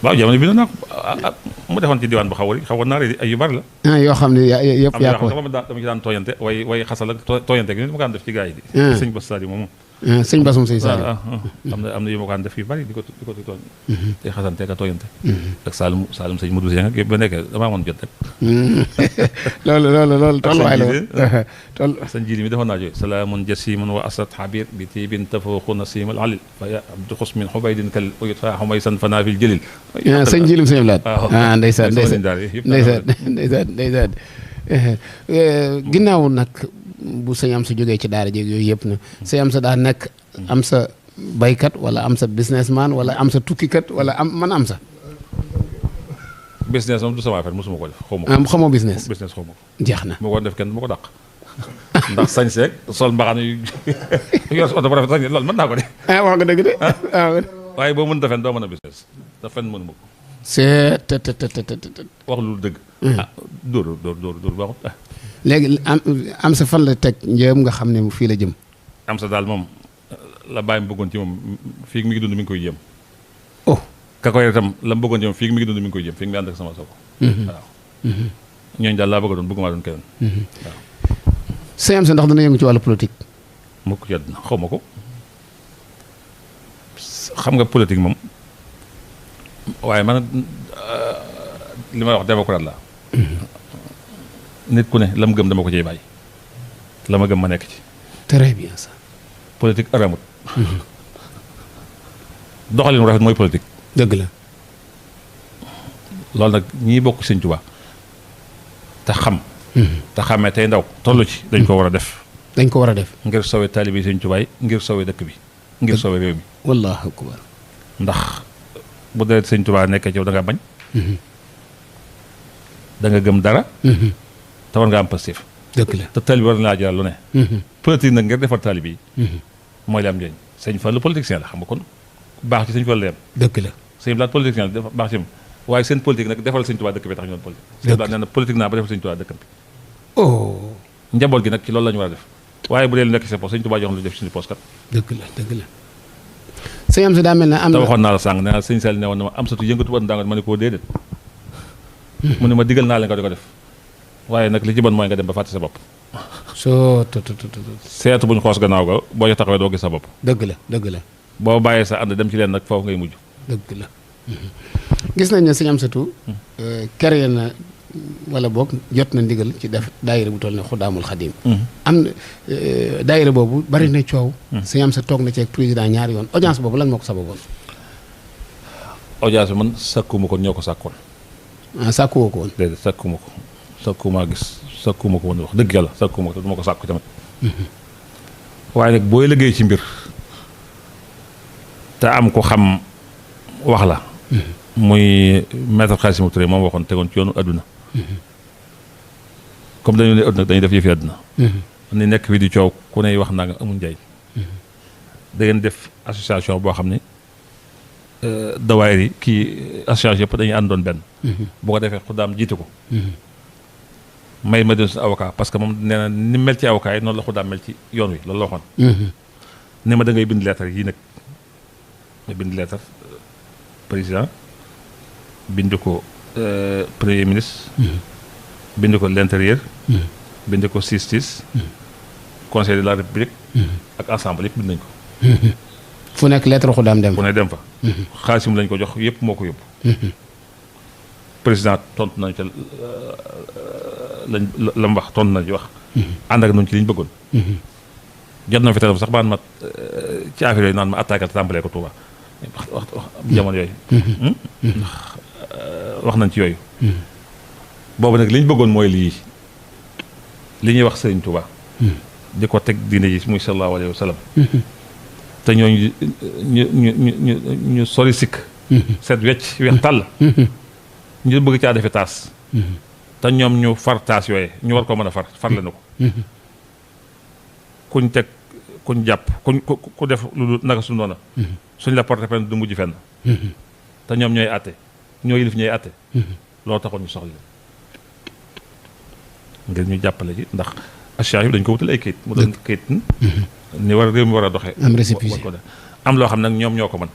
waaw jamono bindoon naa ko mu defoon ci diwaan bu xawoon naa ay yu bari la yoo xam ne yëpp yaa ko dama ci daan tooyante way xasal ak tooyante gi ma ko daan def ci gars yi di sëñ Bass Sadio moomu sëñ Bass moom sëñ Saliou am na yu ma ko daan def yu bari di ko tooñ te xasante ak tooyante ak Saalum sëñ Modou Seng ak yëpp ba nekkee damaa amoon jot rek loolu tolluwaay la sëñ Jili mi defoon naa jooy salaamun jasimun wa asrat habir bi tibin tafooqu nasimal alil fa ya abdu xus min xubaydin kal uyut fa xumaysan fanafil jëlil sëñ Jili sëñ Blaat ndeysaan ginnaaw nag bu sëñ Amsa jógee ci daara jéeg yooyu yëpp na sëñ Amsa daa nekk am sa baykat wala am sa businessman wala am sa tukkikat wala man am sa business moom du sama affaire mosuma ko def xaw ma ko xamoo business xaw ma ko jeex na moo ko def kenn du ma ko dàq ndax sañ seeg sol mbaxana yu yor oto bu rafet sañ loolu mën naa ko de wax nga dëgg de waaye boo mën defen doo mën a business da fen mënuma ko c'est wax lu dëgg dóor baaxut léegi am sa fan la teg njëm nga xam ne fii la jëm am sa daal moom la bàyyi mu bëggoon ci moom fii mi ngi dund mi ngi koy jëm oh ka koy itam la mu bëggoon ci moom fii mi ngi dund mi ngi koy jëm fii mi ngi ànd ak sama sogo waaw ñooñu daal laa bëgg a doon bëgguma doon keneen waaw sëñ Amsa ndax dana yëngu ci wàllu politique mukk ci àdduna xaw ma ko xam nga politique moom waaye man li may wax démocrate la nit ku ne la mu gëm dama ko ciy bàyyi la ma gëm ma nekk ci très bien ça politique aramut doxalin rafet mooy politique dëgg la loolu nag ñii bokk Sëñ Tuubaa te xam te xamee tey ndaw toll ci dañ ko war a def ngir sowe taalibe Sëñ Tuubaa yi ngir sowe dëkk bi ngir sowe réew mi wallaahu akbar ndax bu dee Sëñ Tuubaa nekkee ci yow da nga bañ da nga gëm dara te war nga am positif dëgg la te taalibe war na laa jaral lu ne politique nag ngir defar taalibe yi mooy la am njëriñ Sëñ Fallu politicien la xam nga kon baax ci Sëñ Fallu la yem dëgg la Sëñ Blaat politicien la baax ci moom waaye seen politique nag defal Sëñ Tuubaa dëkk bi tax ñu doon politique Sëñ Blaat nee na politique naa ba defal Sëñ Tuubaa dëkkam bi njaboot gi nag ci loolu la ñu war a def waaye bu dee lu nekk sa poos Sëñ Tuubaa jox lu def suñu poos kat dëgg la sëñ Amsa daa mel ne am na te waxoon naa la sàng nee naa Sëñ Saliou ne woon na ma am satu yëngatu woon daa nga ma ne koo déedéet mu ne ma digal naa la nga di ko def waaye nag li ci bon mooy nga dem ba fàtte sa bopp soo seetu buñ xoos gannaaw ga boo ci taxawee doo gis sa bopp dëgg la boo bàyyee sa ànd dem ci leen nag foofu ngay mujj. dëgg la. gis nañ ne sëñ Amsatou créé na wala boog jot na ndigal ci def daayira bu toll ne Xudaamul Xadim. am na daayira boobu bari na coow. sëñ Amsatou toog na ci ak président ñaari yoon audience boobu lan moo ko sababoon. audience bi man sakkuma ko ñoo ko sàkkoon. ah sàkkuwoo ko woon. déedéet sakkuma ko sakkuma gis sakkuma ko woon wax dëgg yàlla sakkuma ko te duma ko sàkku tamit. waaye nag booy liggéey ci mbir te am ko xam wax la. muy maître Khassimou Touré moom waxoon tegoon ci yoonu adduna. comme dañu ne adduna dañuy def yëfi adduna. ni nekk fii di coow ku ne wax naa nga amul njaay. da ngeen def association boo xam ne dawaayir yi kii association yëpp dañuy àndoon benn. boo ko defee Xudaam jiite ko. may ma doon suñu avocat parce que moom nee na ni mel ci avocat yi noonu la Xudaam mel ci yoon wi loolu la waxoon. ne ma da ngay bind lettre yii nag nga bind lettre président bind ko premier ministre. bind ko l'intérieur. bind ko justice. conseil de la république. ak assemblée yëpp bind nañ ko. fu nekk lettre Xudaam dem fu ne dem fa. xaasim lañ ko jox yëpp moo ko yóbbu. président tontu nañ ca la mu wax tontu nañ ci wax. ànd ak noonu ci li ñu bëggoon. jot na fi téléphone sax baan ma ci affaire yooyu naan ma attaqué tàmbalee ko Touba wax jamono yooyu. wax nañ ci yooyu. boobu nag li ñu bëggoon mooy lii li ñuy wax Sëriñ Touba. di ko teg diine ji muy sallallahu alayhi wa sallam. te ñooñu ñu sori sikk. seet wecc weex tàll. ñu bëgg caa defee taas. te ñoom ñu far taas yooye ñu war ko mën a farle na ko. kuñ teg kuñ jàpp ku def lu naka su noona suñ la porté plainte du mujj fenn. te ñoom ñooy àtte ñoo yilif ñooy àtte. loolu taxoon ñu soxla ngir ñu jàppale ji ndax association bi dañ ko wutal ay kayit mu doon kayit ni war réew mi war a doxee. am récépissé am loo xam nag ñoom ñoo ko mën.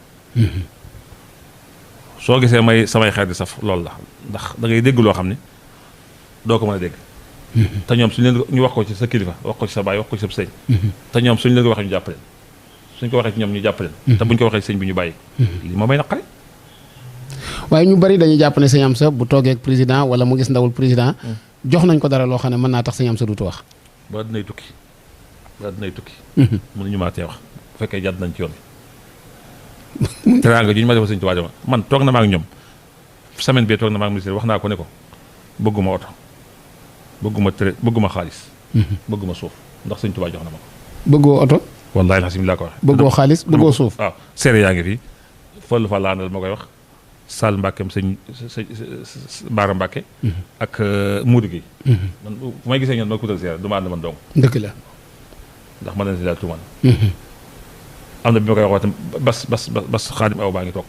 soo gisee may samay xeet di saf loolu la ndax da ngay dégg loo xam ne doo ko mën a dégg. te ñoom suñ leen ñu wax ko ci sa kilifa wax ko ci sa baay wax ko ci sa sëñ. te ñoom suñ leen ko waxee ñu jàppaleen suñ ko waxee ci ñoom ñu jàppaleen. te buñ ko waxee ci sëñ bi ñu bàyyi. li ma may naqari. waaye ñu bari dañuy jàpp ne sëñ Amsa bu toogee ak président wala mu gis ndawul président. jox nañ ko dara loo xam ne mën naa tax sëñ Amsa duutu wax. ba dinay tukki ba dinay tukki. mënuñu maa tee wax bu fekkee jàdd nañ ci yoon bi. teraanga ju ñu ma defal sëñ Tuubaa dama man toog na ma ak ñoom semaine bii toog na ma ak ministre wax naa ko ne ko bëgguma oto bëgguma xaalis. bëgguma suuf ndax sëñ Tuubaa jox na ma ko. bëggoo oto. wallaahi alxasim laa ko waxee. bëggoo xaalis bëggoo suuf. waaw seere yaa ngi fi fël fa laanal ma koy wax Sall Mbàkkeem sëñ Baara Mbàkke ak Muudu gi. man bu may gisee ñoom ma kutal seere du ma ànd man dong. dëgg la. ndax ma leen si daal tuumaan. am na bi ma koy waxee bas xaadim aw baa ngi toog.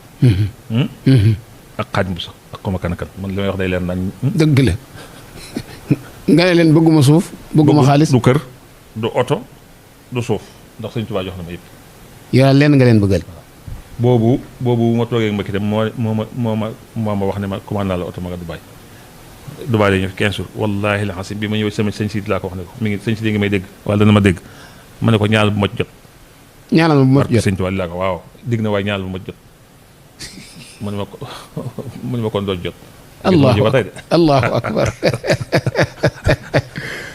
ak xaadim bu sax ak xoma kan man li may wax day leer nañ. dëgg la nga ne leen bëgguma suuf bëgguma xaalis. du kër du oto du suuf ndax sëñ Tuubaa jox na ma yëpp. yow leen nga leen bëggal. boobu ma toogee ak Mbacke dem moo ma wax ne ma commande naa la oto ma nga Dubaay la ñu fi 15 jours wallaahi la xasim bi ma ñëw sama sëñ si laa ko wax ne ko mi ngi sëñ si ngi may dégg wala dana ma dégg ma ne ko ñaanal bu ma jot. ñaanal bu ma jot sëñ Tuubaa laa ko waaw digg na waaye ñaanal bu ma jot mu ne ma kon doo jot. allahu akbar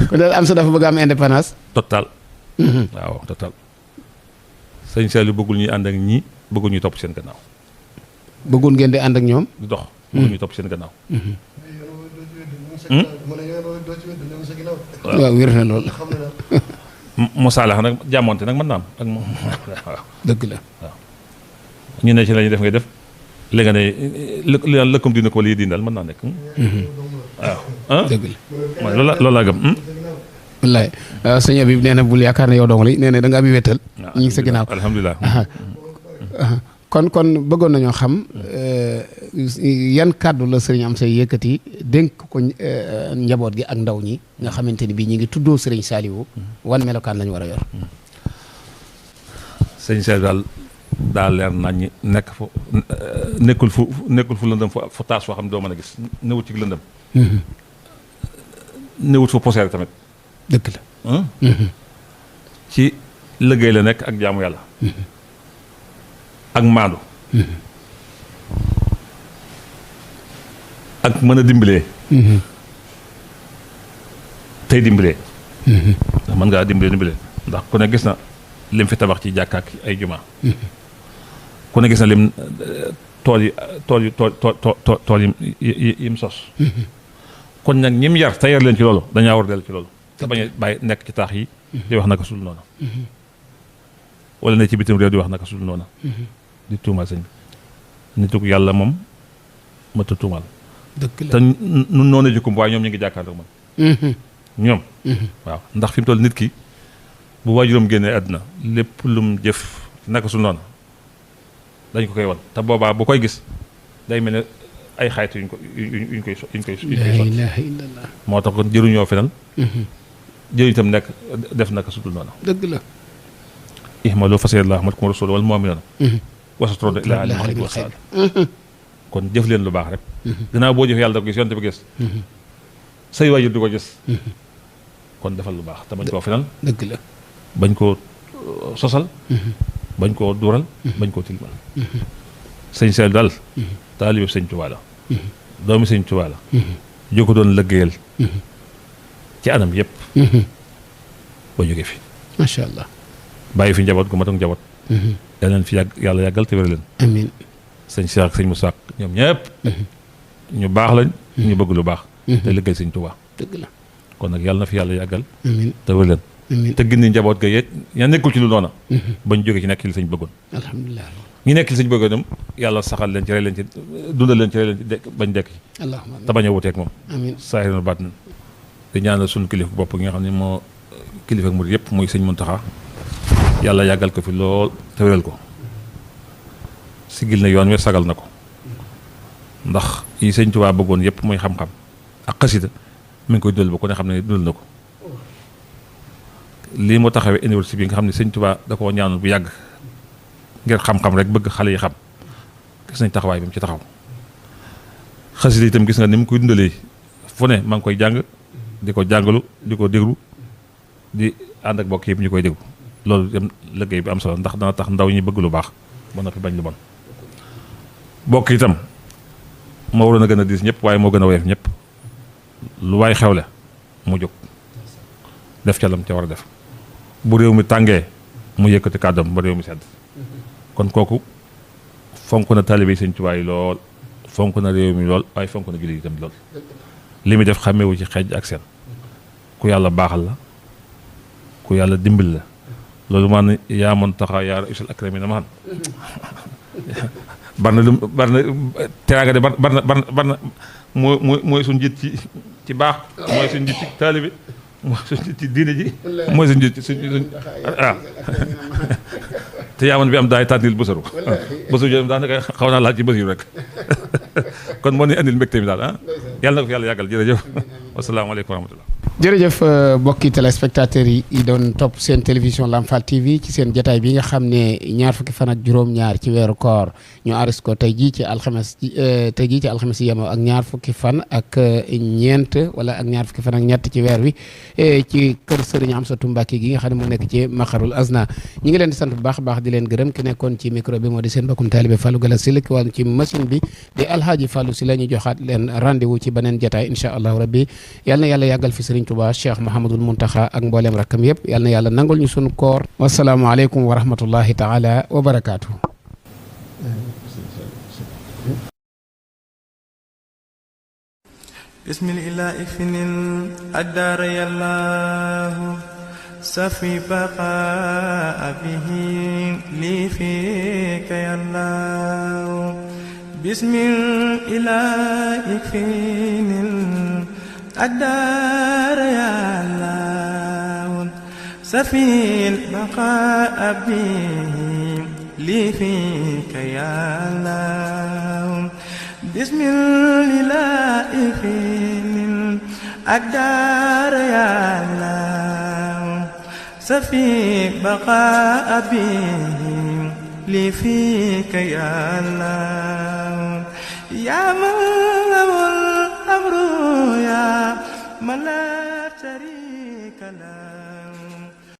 kon daal Amsa dafa bëgg am indépendance. total. waaw total. sëñ Saliou bëggul ñuy ànd ak ñii bëggul ñuy topp seen gannaaw. bëggul ngeen di ànd ak ñoom. di dox bëggul ñuy topp seen gannaaw. waaw wér na loolu. Musaalax nag jàmmonte nag mën naa am ak moom waaw. dëgg la waaw. ñu ne ci la ñuy def ngay def li nga ne lëkkum dina ko wala yi diindal mën naa nekk. waaw dëgg la loolu laa gëm. wallaay sëñ Habib nee na bul yaakaar ne yow dong la nee na da nga am wettal. ñu ngi sa ginnaaw alhamdulilah. kon bëggoon nañoo xam yan kàddu la sëriñ Amsa yëkkati dénk ko njaboot gi ak ndaw ñi nga xamante ni bii ñu ngi tuddoo sëriñ Saliou wan melokaan lañu war a yor. sëriñ Saliou daal leer nañ ñi nekk fu nekkul fu lëndëm fu taas foo xam ne doo mën a gis newut ci lëndëm. newut fu poseer tamit. dëgg la. ci liggéey la nekk ak jaamu yàlla. ak maandu ak mën a dimbalee tey dimbalee ndax mën ngaa dimbalee ndax ku ne gis na lim fi tabax ci jàkkaak ay juma ku ne gis na lim tool yi yim sos kon nag ñim yar te yar leen ci loolu dañaa war dellu ci loolu te bañ a bàyyi nekk ci taax yi di wax naka sul noona wala ne ci bitim réew di wax naka sul noona di tuumal sëñ bi nitu yàlla moom mëta tuumal dëgg la te nun noonu jikkum waaye ñoom ñu ngi jàkkaarloo man ñoom waaw ndax fi mu toll nit ki bu waajuram génnee àdduna lépp lum jëf naka sul noona dañ ko koy wan te boobaa bu koy gis day mel ne ay xaytu yuñ koy la ilaha illallah moo tax kon jëruñoo fenal jëruñ itam nekk def naka sudul noonu dëgg la ihmalu fasayallahu ahmadakum rasul wal mu'minuna wasatron ila alim xayri wa saal kon jëf leen lu baax rek gannaaw boo jëf yàlla da ko gis yonte bi gis say waajur di ko gis kon defal lu baax te bañ koo fenal dëgg la bañ koo sosal bañ koo duural bañ koo tilmal sëñ Seel daal taalibe sëñ Tuubaa la doomi sëñ Tuubaa la joo ko doon lëggéeyal ci anam yëpp ba jóge fi macha allah bàyyi fi njaboot gu matuk njaboot yal leen fi yàlla yàggal te wér leen amiin sëñ Cheikh ak sëñ Moussa ñoom ñëpp ñu baax lañ ñu bëgg lu baax te liggéey sëñ Tuubaa dëgg la kon nag yàlla na fi yàlla yàggal amiin te wér leen amiin te gindi njaboot ga yet ña nekkul ci lu noona bañ jóge ci nekk ci li sëñ bëggoon alhamdulilah ñi nekk ci sëñ bëggoon dem yàlla saxal leen ci rey leen ci dundal leen ci rey leen ci bañ dekk ci allahumma te bañ a wuteeg moom amiin saahirun baatin di ñaanal suñu kilifa bopp gi nga xam ne moo kilifa murid yëpp muy sëñ Muntaxa yàlla yàggal ko fi lool te wéral ko sigil na yoon wi sagal na ko ndax yi sëñ Tuubaa bëggoon yëpp muy xam-xam ak xasida mi ngi koy dundal ba ku ne xam ne dundal na ko lii moo taxawee université bi nga xam ne sëñ Tuubaa da koo ñaanal bu yàgg ngir xam-xam rek bëgg xale yi xam gis nañ taxawaay bi mu ci taxaw xasida itam gis nga ni mu koy dundalee fu ne maa ngi koy jàng di ko jàngalu di ko déglu di ànd ak bokk yëpp ñu koy déglu loolu dem liggéey bi am solo ndax dana tax ndaw ñi bëgg lu baax ba noppi bañ lu bon bokk itam moo waroon a gën a diis ñëpp waaye moo gën a woyof ñëpp lu waay xewle mu jóg def ca lam ca war a def bu réew mi tàngee mu yëkkati kàddoom ba réew mi sedd kon kooku fonk na taalibe Sëñ Tuubaa yi lool fonk na réew mi lool waaye fonk na jullit yi itam lool li muy def xàmmeewu ci xeej ak seen ku yàlla baaxal la ku yàlla dimbil la loolu maa ne yaa man taxa yaa ra'iisal akramiina man bar na teraanga de bar na mooy suñ njiit ci baax mooy suñ njiit ci taalibe mooy suñ njiit ci diine ji mooy suñ njiit ci suñ te yaaman bi am daay tànnil bësaru bësaru daanaka xaw naa laaj ci bësaru rek kon moo ni andil mbégte mi daal yàlla na ko fi yàlla yàggal jërëjëf wasalaamaaleykum wa rahmatullah jërëjëf mbokki téléspectateurs yi doon topp seen télévision Lamfal TV ci seen jataay bi nga xam ne ñaar fukki fan ak juróom-ñaar ci weeru koor ñu aris ko tey jii ci alxames yi yemoo ak ñaar fukki fan ak ñeent wala ak ñaar fukki fan ak ñett ci weer wi ci kër Sëriñ Amsatu Mbàkke gi nga xam ne moo nekk ci Maqarul Azna ñi ngi leen di sant bu baax a baax di leen gërëm ki nekkoon ci micro bi moo di seen mbokkum taalibe Fallou Galass Syll ki wàllu ci machine bi di Alhaaji Fallou Syll la ñu joxaat leen rendez-vous ci beneen jataay incha allahu rabbi yal na yàlla yàggal fi Sëriñ Tuubaa Cheikh Mouhamadul Muntaxa ak mbooleem rakkam yëpp yal na yàlla nangul ñu sunu koor wasalaamu aleykum wa rahmatullahi taala wa barakaatu. bismillah ifnil addaar yallahu safi baqa bihi li fika yallahu bismillah ifnil الدار يا الله سفي البقاء به لي فيك يا الله بسم الله في الدار يا الله سفي البقاء به لي فيك يا الله يا من له الأمر يا من لا